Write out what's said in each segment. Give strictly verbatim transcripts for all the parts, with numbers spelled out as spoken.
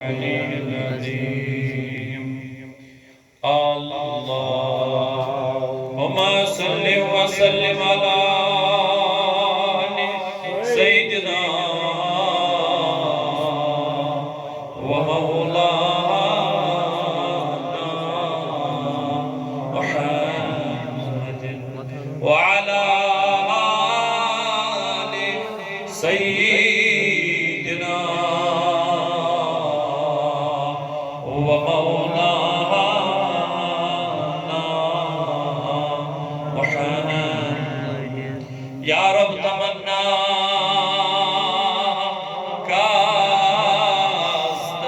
العلي العظيم. اللهم صل وسلم على آل سيدنا ومولانا محمد وعلى آل سيدنا ومولانا محمد. يا رب، تمنا کاست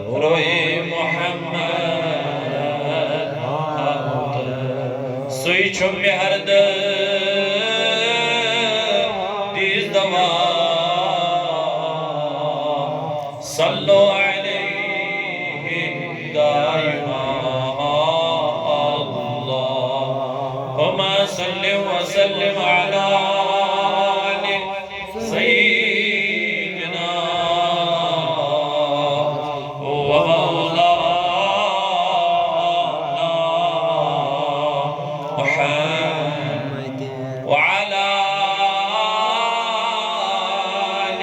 روی محمد، سُے چھُ مےٚ ہر دٔلیٖل دیٖز دوا۔ صلوا عليه دائما. اللهم صل وسلم على آل سيدنا ومولانا محمد وعلى آل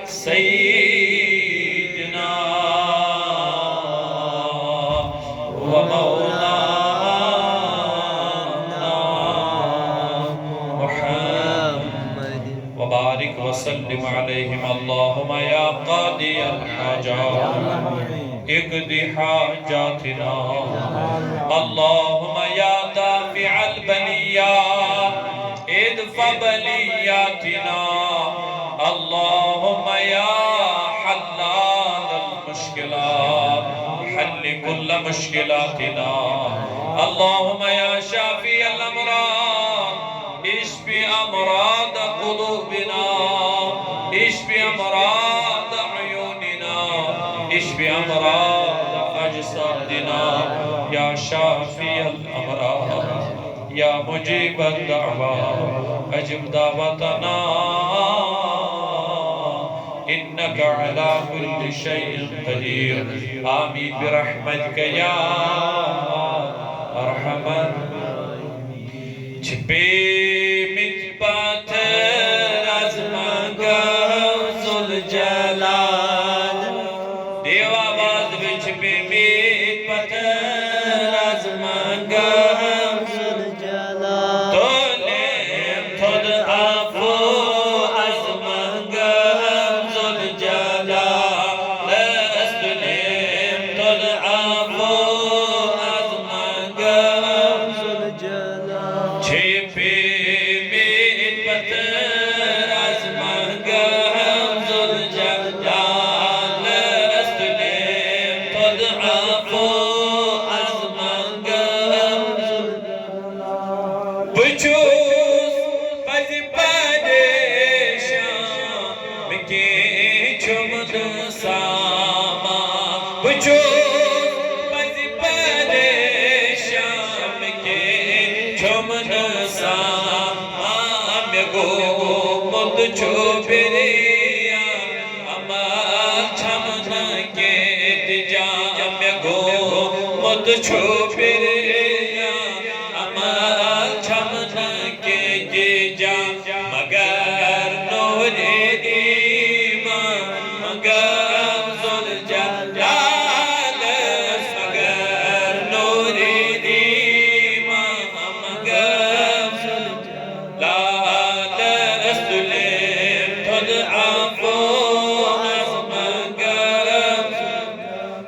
سيدنا ومولانا محمد وبارك وسلم عليهم. اللهم يا قاضي الحاجات، اقض حاجاتنا. اللهم يا دافع البليات، ادفع بلياتنا. اللهم يا حلال المشكلات، حل كل مشكلاتنا. اللهم يا شافي الأمراض، اشف أمراض قلوبنا، اشف أمراض عيوننا، اشف أمراض أجسادنا. يا شافي الأمراض، يا مجيب الدعوات، أجب دعوتنا، إنك على كل شيء قدير. آمين برحمتك يا أرحم الراحمين. چھِ پیمٕتۍ پتھر از منٛگہٕ ذوالجلال۔ دیو آواز، وٕچھ پیمٕتۍ پتھر از منٛگہٕ ذوالجلال۔ تُلِم تھوٚد عفو از منٛگہٕ ذوالجلال۔ تُلِم تھوٚد عفو از منٛگہٕ ذوالجلال۔ چھِ پیمٕتۍ پتھر از منٛگہٕ ذوالجلالس۔ تُلِم تھوٚد عفو از منٛگہٕ۔ بہٕ چھُس پزِ پریشان، مےٚ کینٛہہ چھُم نہٕ سامان۔ بہٕ چھُس پزِ پریشان، مےٚ کینٛہہ چھُم نہٕ سامان۔ مےٚ گوٚمُت چھُ بِریان، عمل چھَم نہٕ کینٛہہ تہِ جان۔ مےٚ گوٚمُت چھُ بِریان، عمل چھَم نہٕ کینٛہہ تہِ جان۔ مگر نورِ ایمان منٛگم ذوالجلالس، مگر نورِ ایمان منٛگم ذوالجلالس۔ تُلِم تھوٚد عفو از منٛگم۔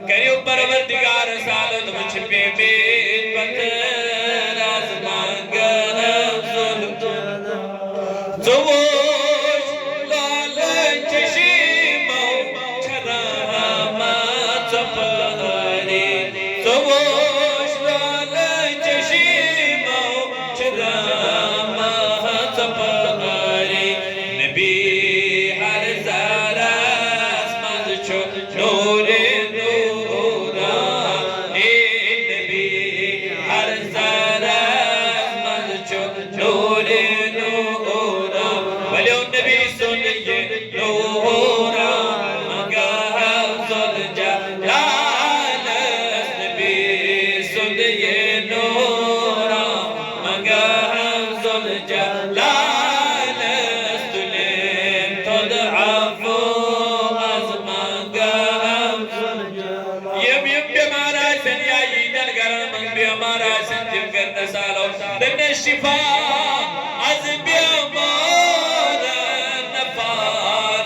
کٔرِو پروردگارس حالت، وٕچھ پیمٕتۍ پتھر از منٛگم ذوالجلال۔ ژٕ وٕچھ لالہٕ چشمو چھا شفا از بیمار نفع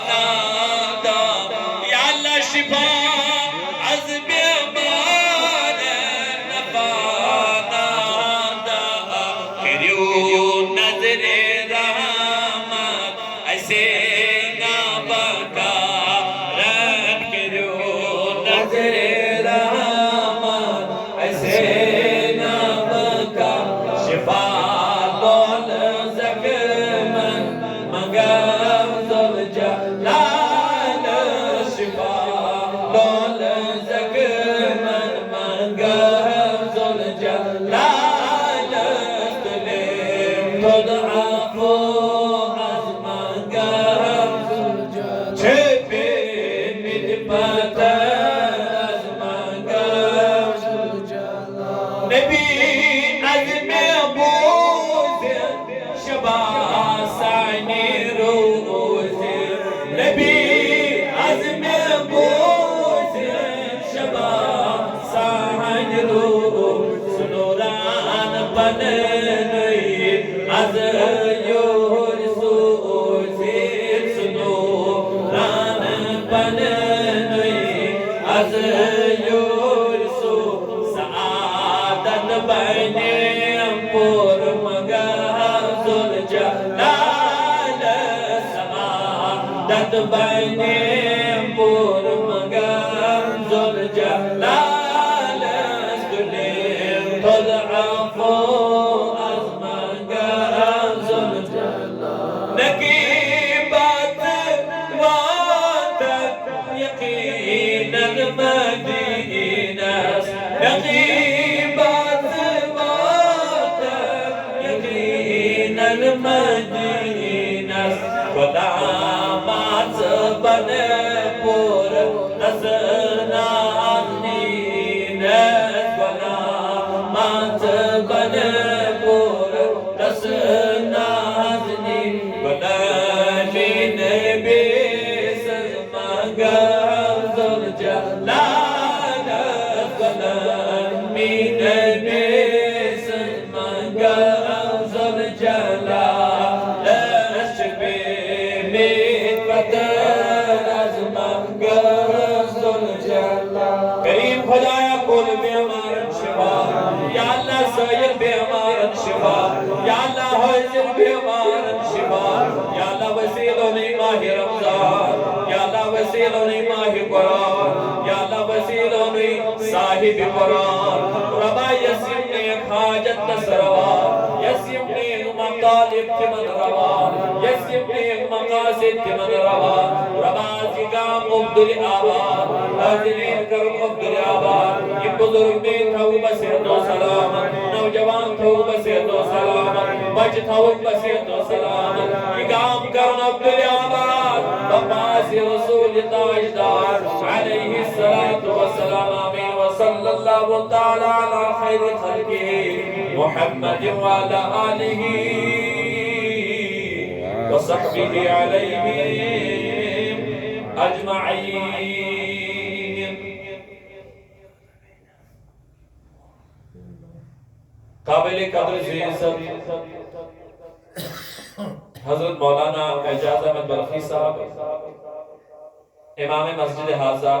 نادا. یا اللہ، شفا از بیمار نفع نادا. کریو نظر رحمت اسے نابکارن، کریو نظر رحمت اسے نابکار. شفا لول زخمن منگم ذوالجلال، شفا لول زخمن منگم ذوالجلال. تلیم تود عفو از منگم، چه پیمید پتر از منگم. نبی از محبوب شبا سانی روز، نبی از محبوب شبا سانی روز. سنوران پننی is your سوزی، سنوران پننی is your so. سعادت بنیم پور مگم ذوالجلال، سعادت بنیم پور مگم ذوالجلال. تلیم تود عفو از منگم ذوالجلال. نقیبت واتد یقیناً مدینه است، نقیبت واتد یقیناً مدینه است. غلامت بنه پور از نازنین است، غلامت بنه پور از نازنین. غلام نبی سز منگم ذوالجلال، غلام نبی سز منگم ذوالجلال. چه پیمید پتر از منگم ذوالجلال. کریم خدایا، کل بیمارن شفا. یا اللہ، سائر بیمارن شفا. یا اللہ، حاضر بیمارن شفا. یا اللہ، وسیلہ نی ماہ رمضان. یا اللہ، وسیلہ نی ماہ قرآن. یا اللہ، وسیلہ نی صاحب قرآن. ربا، یس یمن حاجت تس روا، یس یمن مطالب تمن روا، یس یمن مقاصد تمن روا. ربا، زی گام عبدالآباد، حاضرین کرم عبدالآباد. یہ بزرگ میں تھو بصحت و سلامت، نوجوان تھو بصحت و سلامت، بچ تھو بصحت و سلامت. یہ گام کرم عبدالآباد، بپاس رسول تاجدار علیہ الصلاة والسلام. آمین. وصلی اللہ تعالی علی خیر خلقہ محمد وعلی آلہ وصحبہ علیہم اجمعین. قابل قدر ذی عزت حضرت مولانا اعجاز احمد بلخی صاحب، امام مسجد حاضہ،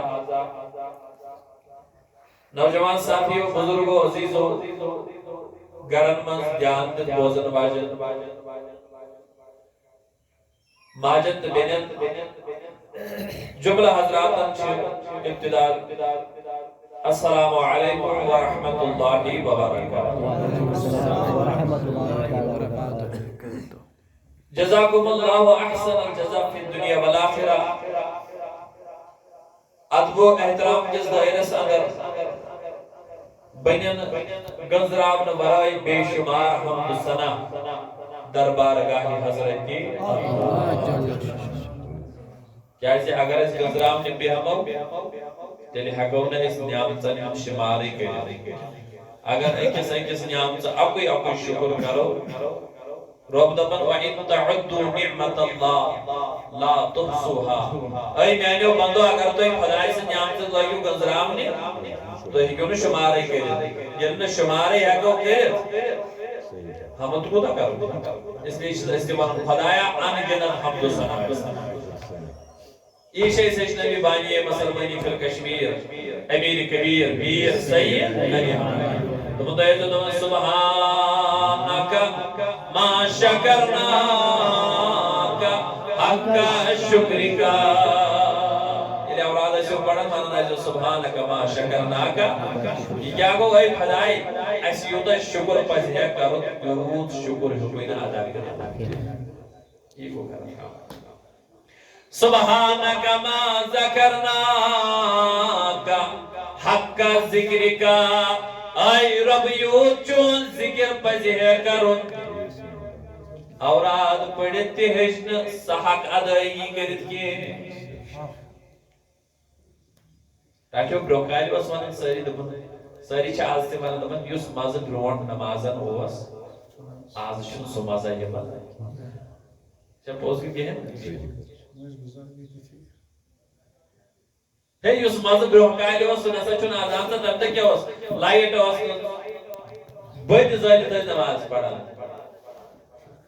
نوجوان ساتھیو، بزرگو، عزیزو، گرن منز دھیان دتھ بوزن واجن ماجن تہ بینن، جملہ حضراتن چھ ابتدا، السلام علیکم ورحمۃ اللہ وبرکاتہ. جزاکم اللہ احسن الجزاء فی الدنیا والآخرہ. ادب و احترام کس دائرس اندر بنین گنزراونہ ورائے بے شمار حمد و ثنا دربارگاہ حضرت. کیازِ اگر أسۍ گنزراونہِ بیہمو، تیٚلہِ ہیٚکو نہٕ أسۍ نعمژن ہُنٛد شمارٕے کٔرِتھ۔ اگر أکِس أکِس نعمژٕ اکُے اکُے شُکر کرو، رۄب دپان، "وَإِن تَعُدُّوا نِعْمَتَ اللَّهِ لَا تُحْصُوهَا۔" اے میانیو بندو، اگر تُہۍ خدایہِ سٕنٛز نعمژٕ لٲگِو گنزراونہِ، تُہۍ ہیٚکِو نہٕ شُمارٕے کٔرِتھ۔ ییٚلہِ نہٕ شُمارٕے ہیٚکو کٔرِتھ، حمد کوٗتاہ کرو؟ اس لیے چھِ أسۍ تہِ وَنان، خدایا، اَن گِنٛدان حمد و ثنا۔ یہِ چھِ أسۍ ہیٚچھنٲومٕتۍ بانی مسلمٲنی فی الکشمیر، امیر کبیر میر سید علی۔ دوٚپُن، تۄہہِ ٲسِو دَپان، سبحانک ما شکرناک حق شکرک۔ ییٚلہِ اوراد ٲسِو پران، وَنان ٲسِو، سبحانک ما شکرناک۔ یہِ کیٛاہ گوٚو، اے خداے، اَسہِ یوٗتاہ شُکر پَزِ ہے کَرُن، تیوٗت شُکر ہیوٚکُے نہٕ ادا کٔرِتھ۔ یہِ گوٚو غلط کٲم۔ سبحانک ما ذکرناک حق ذکرک۔ اے رب، یوٗت چون ذکر پَزِ ہے کَرُن۔ اوراد پٔرِتھ تہِ ہیٚچھ نہٕ سُہ حق ادٲیگی کٔرِتھ کینٛہہ۔ ٹاٹھیو برٛونٛہہ کالہِ اوس وَنان سٲری، دوٚپُن، سٲری چھِ آز تہِ وَنان، دَپان، یُس مَزٕ برٛونٛٹھ نمازَن اوس، آز چھُنہٕ سُہ مَزٕ یِوان۔ چھا پوٚز کِنہٕ کِہیٖنۍ؟ ہے، یُس مَزٕ برٛونٛہہ کالہِ اوس، سُہ نَسا چھُنہٕ آز۔ اَہَن سا، تَمہِ دۄہ کیٛاہ اوس؟ لایٹ ٲس نہٕ۔ بٔتۍ زٲلِتھ ٲسۍ نماز پَران۔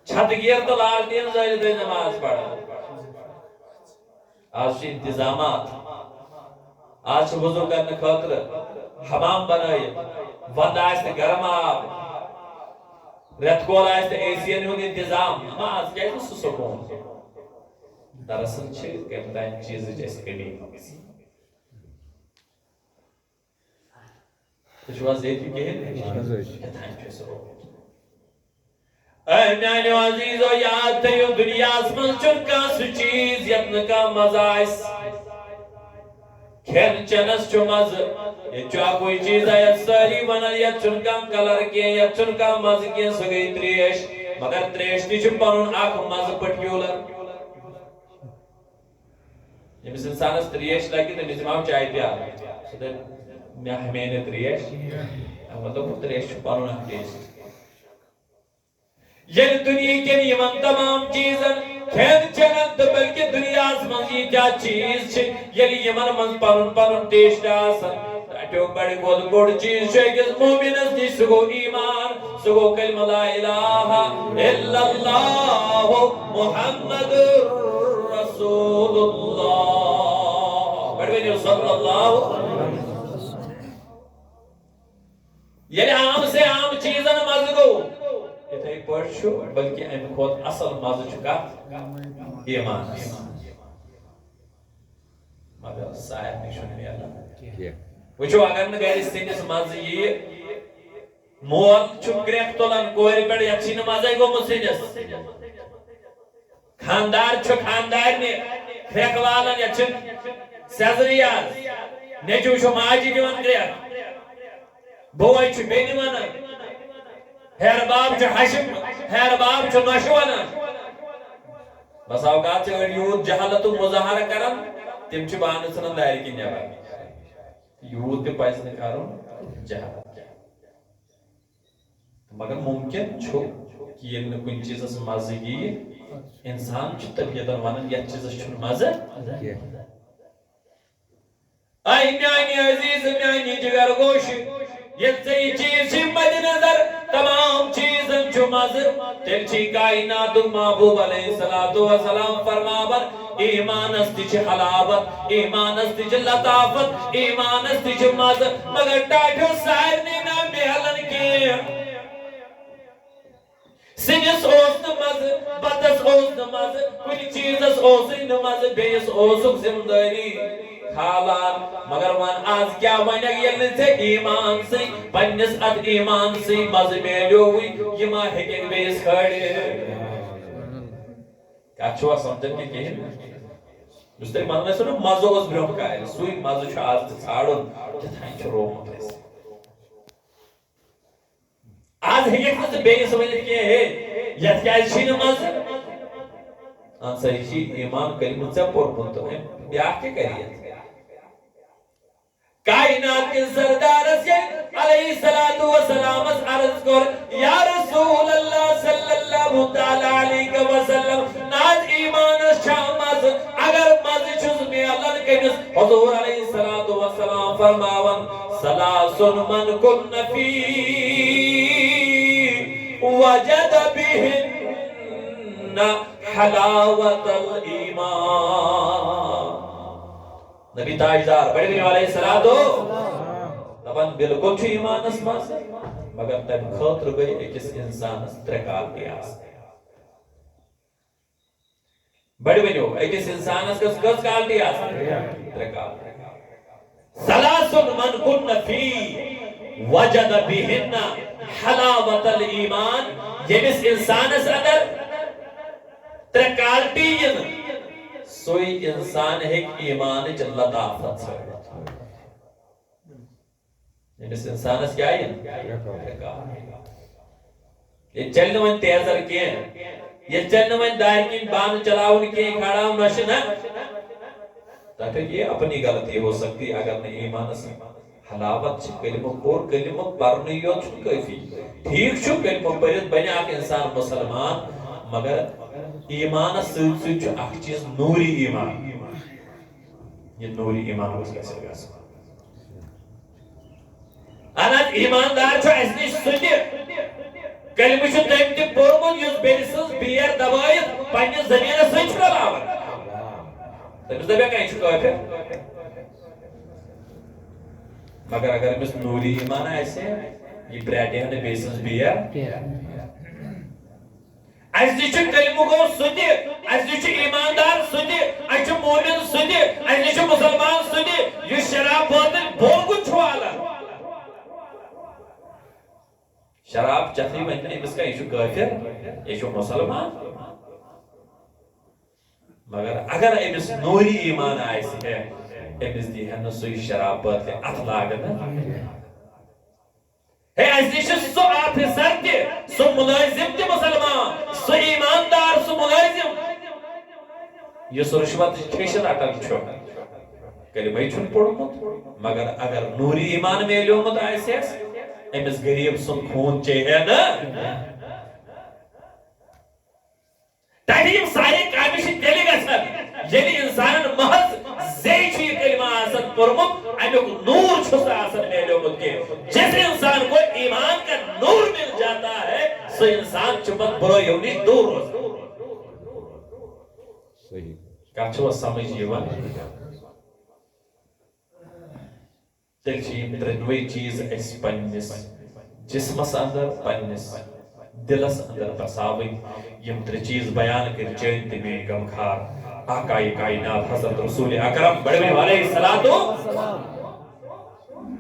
چھتہٕ گیر تہٕ لالٹین زٲلِتھ ٲسۍ نماز پَران۔ آز چھِ انتظامات۔ آز چھِ وضو کرنہٕ خٲطرٕ حمام بنٲیِتھ، ونٛدٕ آسہِ تہٕ گرم آب، رٮ۪تہٕ کول آسہِ تہٕ اے سی یَن ہُنٛد انتظام۔ اما آز کیٛازِ نہٕ سُہ سکوٗن؟ دراصل چھِ کَمہِ تام چیٖزٕچ اَسہِ کٔمی گٔمٕژ۔ تُہۍ چھِو حظ ییٚتہِ کِہیٖنۍ؟ اہن حظ، أسۍ چھِ۔ کیٛاہ تام چھُ اَسہِ روومُت۔ اے میانیو عزیزو، یاد تھٲیِو، دُنیاہَس منٛز چھُنہٕ کانٛہہ سُہ چیٖز یَتھ نہٕ کانٛہہ مَزٕ آسہِ۔ کھٮ۪ن چٮ۪نَس چھُ مَزٕ۔ ییٚتہِ چھُ اَکُے چیٖزا یَتھ سٲری وَنان، یَتھ چھُنہٕ کانٛہہ کَلَر کینٛہہ، یَتھ چھُنہٕ کانٛہہ مَزٕ کینٛہہ، سۄ گٔے ترٛیش۔ مگر ترٛیش تہِ چھُ پَنُن اَکھ مَزٕ پٔٹیوٗلَر۔ ییٚمِس اِنسانَس ترٛیش لَگہِ، تٔمِس دِمہو چایہِ پیالہٕ۔ سُہ دَپہِ، "مےٚ ہَمے نہٕ ترٛیش۔" مطلب، ترٛیش چھُ پَنُن اَکھ ٹیسٹ۔ ییٚلہِ دُنیہٕکٮ۪ن یِمن تمام چیٖزن، کھٮ۪ن چٮ۪نن تہٕ بلکہِ دُنیاہس منٛز ییٖتیٛاہ چیٖز چھِ، ییٚلہِ یِمن منٛز پنُن پنُن ٹیسٹ آسن، ٹاٹھیو بڑِ کھۄتہٕ بوٚڑ چیٖز چھُ أکِس مومنس نِش، سُہ گوٚو ایمان، سُہ گوٚو کلمہ لا الہ الا اللہ محمد رسول اللہ۔ گۄڈٕ ؤنِو صلی اللہ۔ ییٚلہِ عام سے عام چیٖزن مزٕ گوٚو، یِتھے پٲٹھۍ چھُ، بلکہِ اَمہِ کھۄتہٕ اصل مزٕ چھُ کتھ؟ ایمانس۔ مگر سارنٕے چھُنہٕ میلان۔ کینٛہہ۔ وٕچھِو، اگر نہٕ گرِ سِنِس مزٕ یِیہِ، مول چھُ کرٛٮ۪کھ تُلان کورِ پٮ۪ٹھ، یتھ چھِنہٕ مزے گوٚمُت سِنِس۔ خاندار چھُ خاندارنہِ کھرٛٮ۪کھ والان، یتھ چھِ سیزرٕے آز۔ نیٚچوٗ چھُ ماجہِ دِوان کرٛٮ۪کھ۔ بوے چھُ بیٚنہِ وَنان۔ ہیرٕ باب چھُ ہشہِ، ہیرٕ باب چھُ نۄشہِ وَنان۔ بس اوقات چھِ أڑۍ یوٗت جہالتُک مظاہرٕ کران، تِم چھِ بانہٕ ژھٕنان دارِ کِنۍ نٮ۪بر۔ یوٗت تہِ پَزِ نہٕ کرُن جہالت۔ مگر ممکن چھُ کہِ ییٚلہِ نہٕ کُنہِ چیٖزس مزٕ ییہِ، انسان چھُ طبیعتن ونان، "یتھ چیٖزس چھُنہٕ مزٕ کینٛہہ۔" اے میانہِ عزیز، میانہِ جگر گوش، ییٚلہِ ژےٚ یہِ چیٖز چھِ مد نظر، تمام چیٖزن چھُ مزٕ، تیٚلہِ چھِ کائناتُک محبوب علیہ الصلوۃ والسلام فرماوان، ایمانس تہِ چھِ حلاوت، ایمانس تہِ چھِ لطافت، ایمانس تہِ چھِ مزٕ، مگر ٹاٹھیو سارنٕے نہ میلان کینٛہہ۔ سِنِس اوس نہٕ مزٕ، بتس اوس نہٕ مزٕ، کُنہِ چیٖزس اوسُے نہٕ مزٕ، بیٚیِس اوسُکھ ذمہٕ دٲری کھالان۔ مگر وَن آز کیٛاہ وَنکھ، ییٚلہِ نہٕ ژےٚ ایمان سٕے، پننِس اتھ ایمان سٕے مزٕ میلیووُے، یہِ ما ہیٚککھ بیٚیِس کھٲلِتھ؟ کتھ چھُوا سمجھان کہِ کِہیٖنۍ؟ یُس تۄہہِ ونان ٲسِو نا، مزٕ اوس برٛونٛہہ کالہِ، سُے مزٕ چھُ آز تہِ ژھانڈُن، کیٛاہ تام چھُ روومُت اَسہِ۔ آز ہیٚککھ نہٕ ژٕ بیٚیِس ؤنِتھ کینٛہہ، "ہے، یتھ کیٛازِ چھی نہٕ مزٕ؟" اہن سا، یہِ چھی ایمان کلمہٕ ژےٚ پوٚرمُت، تہٕ وۄنۍ بیٛاکھ کیٛاہ کرِ یتھ؟ کائنات کِس سردارس ییٚلہِ علیہ الصلوۃ والسلامس عرض کوٚر، "یا رسول اللہ صلی اللہ تعالی علیہ وسلم، نہ حظ ایمانس چھا مزٕ؟ اگر مزٕ چھُس میلان کٔمِس؟" حضور علیہ الصلوۃ والسلام فرماوان، "ثلاث من کن فی"، وجد بهن حلاوة الإيمان۔ نبی تاجدار بڑی بنی علیہ الصلوۃ، دپان بالکل چھُ ایمانس منٛز، مگر تمہِ خٲطرٕ گٔے أکِس انسانس ترٛےٚ کالٹی آسٕنۍ۔ بڑِ ؤنِو، أکِس اِنسانَس گٔژھ کٔژ کالٹی آسٕنۍ؟ ترٛےٚ کالٹی۔ ثلاث من كن فيه وجد بهن حلاوة الإيمان۔ ییٚمِس اِنسانَس اَندَر ترٛےٚ کالٹی یِن، سُے اِنسان ہیٚکہِ ایٖمانٕچ لطافت ژھٲنٛڈِتھ۔ أمِس اِنسانَس کیٛاہ یِن؟ ییٚتہِ چَلہِ نہٕ وۄنۍ تیزر کینٛہہ، ییٚتہِ چَلہِ نہٕ وۄنۍ دارِ کِنۍ بانہٕ چلاوُن کینٛہہ، کھڑا نۄشہِ نہ۔ تَتھ ہیٚکہِ اپنی غلطی ہو سکتی، اگر نہٕ ایٖمانَس حلاوت چھِ۔ کلمہٕ پوٚر، کلمہٕ پَرنُے یوت چھُنہٕ کٲفی۔ ٹھیٖک چھُ، کلمہٕ پٔرِتھ بَنہِ اَکھ اِنسان مُسلمان، مگر ایٖمانَس سۭتۍ سۭتۍ چھُ اَکھ چیٖز نوٗری ایٖمان۔ یہِ نوٗری ایٖمان گوٚژھ گژھِ گژھُن۔ اہن حظ، ایٖماندار چھُ اَسہِ نِش سُہ تہِ، کلمہٕ چھُ تٔمۍ تہِ پوٚرمُت یُس بیٚیہِ سٕنٛز بیر دبٲیِتھ پننِس زٔمیٖنَس سۭتۍ چھُ رلاوان۔ تٔمِس دَپہِ کانٛہہ، یہِ چھُ کٲفِر۔ مگر اگر أمِس نوٗری ایٖمان آسہِ، یہِ پرٛاٹہِ ہا نہٕ بیٚیہِ سٕنٛز بیر۔ اَسہِ نِش چھُ کلمہٕ گوٚو سُہ تہِ، اَسہِ نِش چھُ ایٖماندار سُہ تہِ، اَسہِ چھُ مومِن سُہ تہِ، اَسہِ نِش چھُ مُسلمان سُہ تہِ، یُس شراب بٲتل بولگُن چھُ والان۔ شراب چٮ۪تھٕے وَنہِ نہٕ أمِس کانٛہہ، یہِ چھُ کٲفِر، یہِ چھُ مُسلمان۔ مگر اگر أمِس نوٗری ایٖمان آسہِ ہے، أمِس دی ہے نہٕ سُے شراب بٲتلہِ اَتھٕ لاگنہٕ۔ ہے، اَسہِ نِش چھُ سُہ آفیسر تہِ، سُہ مُلٲزِم تہِ مُسلمان، سُہ ایٖماندار، سُہ مُلٲزِم، یُس رُشوت کھیٚچھ رَٹان چھُ۔ کلمَے چھُنہٕ پوٚرمُت، مگر اگر نوٗری ایٖمان میلیومُت آسہِ اَسہِ، أمِس غریٖب سُنٛد خوٗن چیٚیہِ ہے نہٕ۔ تۄہہِ یِم سارے کامہِ چھِ تیٚلہِ گژھان، ییٚلہِ اِنسانَن محض زے چھُ یہِ کلمہ آسان پوٚرمُت، اَمیُک نوٗر چھُس نہٕ آسان میلیومُت کینٛہہ۔ جس انسان کو ایمان کا نور مل جاتا ہے، سُہ اِنسان چھُ پَتہٕ بُرٲیو نِش دوٗر روزان۔ صحیح۔ کَتھ چھُوا سمجھ یِوان؟ تیٚلہِ چھِ یِم ترٛٮ۪نوَے چیٖز اَسہِ پنٛنِس جسمس اندر، پنٛنِس دِلس اندر بساوٕنۍ۔ یِم ترٛےٚ چیٖز بیان کٔرۍ چٲنۍ تہٕ میٲنۍ غمخار آقایہِ کائنات حضرت رسول اکرم بڑوٕنۍ علیہ الصلوۃ۔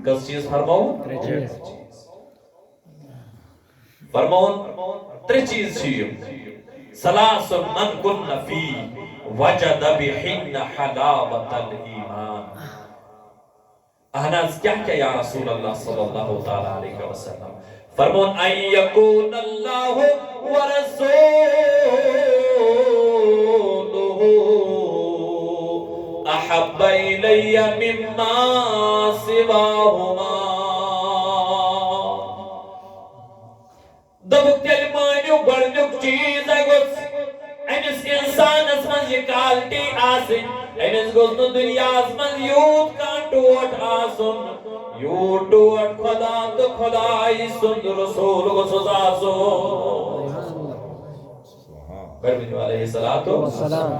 کٔژ چیٖز فرموو؟ ترٛےٚ چیٖز۔ فرمووُن، ترٛےٚ چیٖز چھِ یِم۔ ثلاث من کن فی وجد بہن حلاوت الایمان۔ اہن حظ، کیٛاہ کیٛاہ یا رسول اللہ صلی اللہ تعالیٰ علیہ وسلم؟ فرمووُن، ان یکون اللہ ورسولہ احب الی مما سواہما۔ دوٚپُکھ، تیٚلہِ مٲنِو، گۄڈٕنیُک چیٖز ہے گوٚژھ أمِس اِنسانَس منٛز یہِ کالٹی آسٕنۍ، أمِس گوٚژھ نہٕ دُنیاہَس منٛز یوٗت کانٛہہ ٹوٹھ آسُن، یوٗت ٹوٹھ خۄدا تہٕ خۄدایہِ سُنٛد رسوٗل گوٚژھُس آسُن۔ فرمٲیِو علیہ الصلوۃ والسلام۔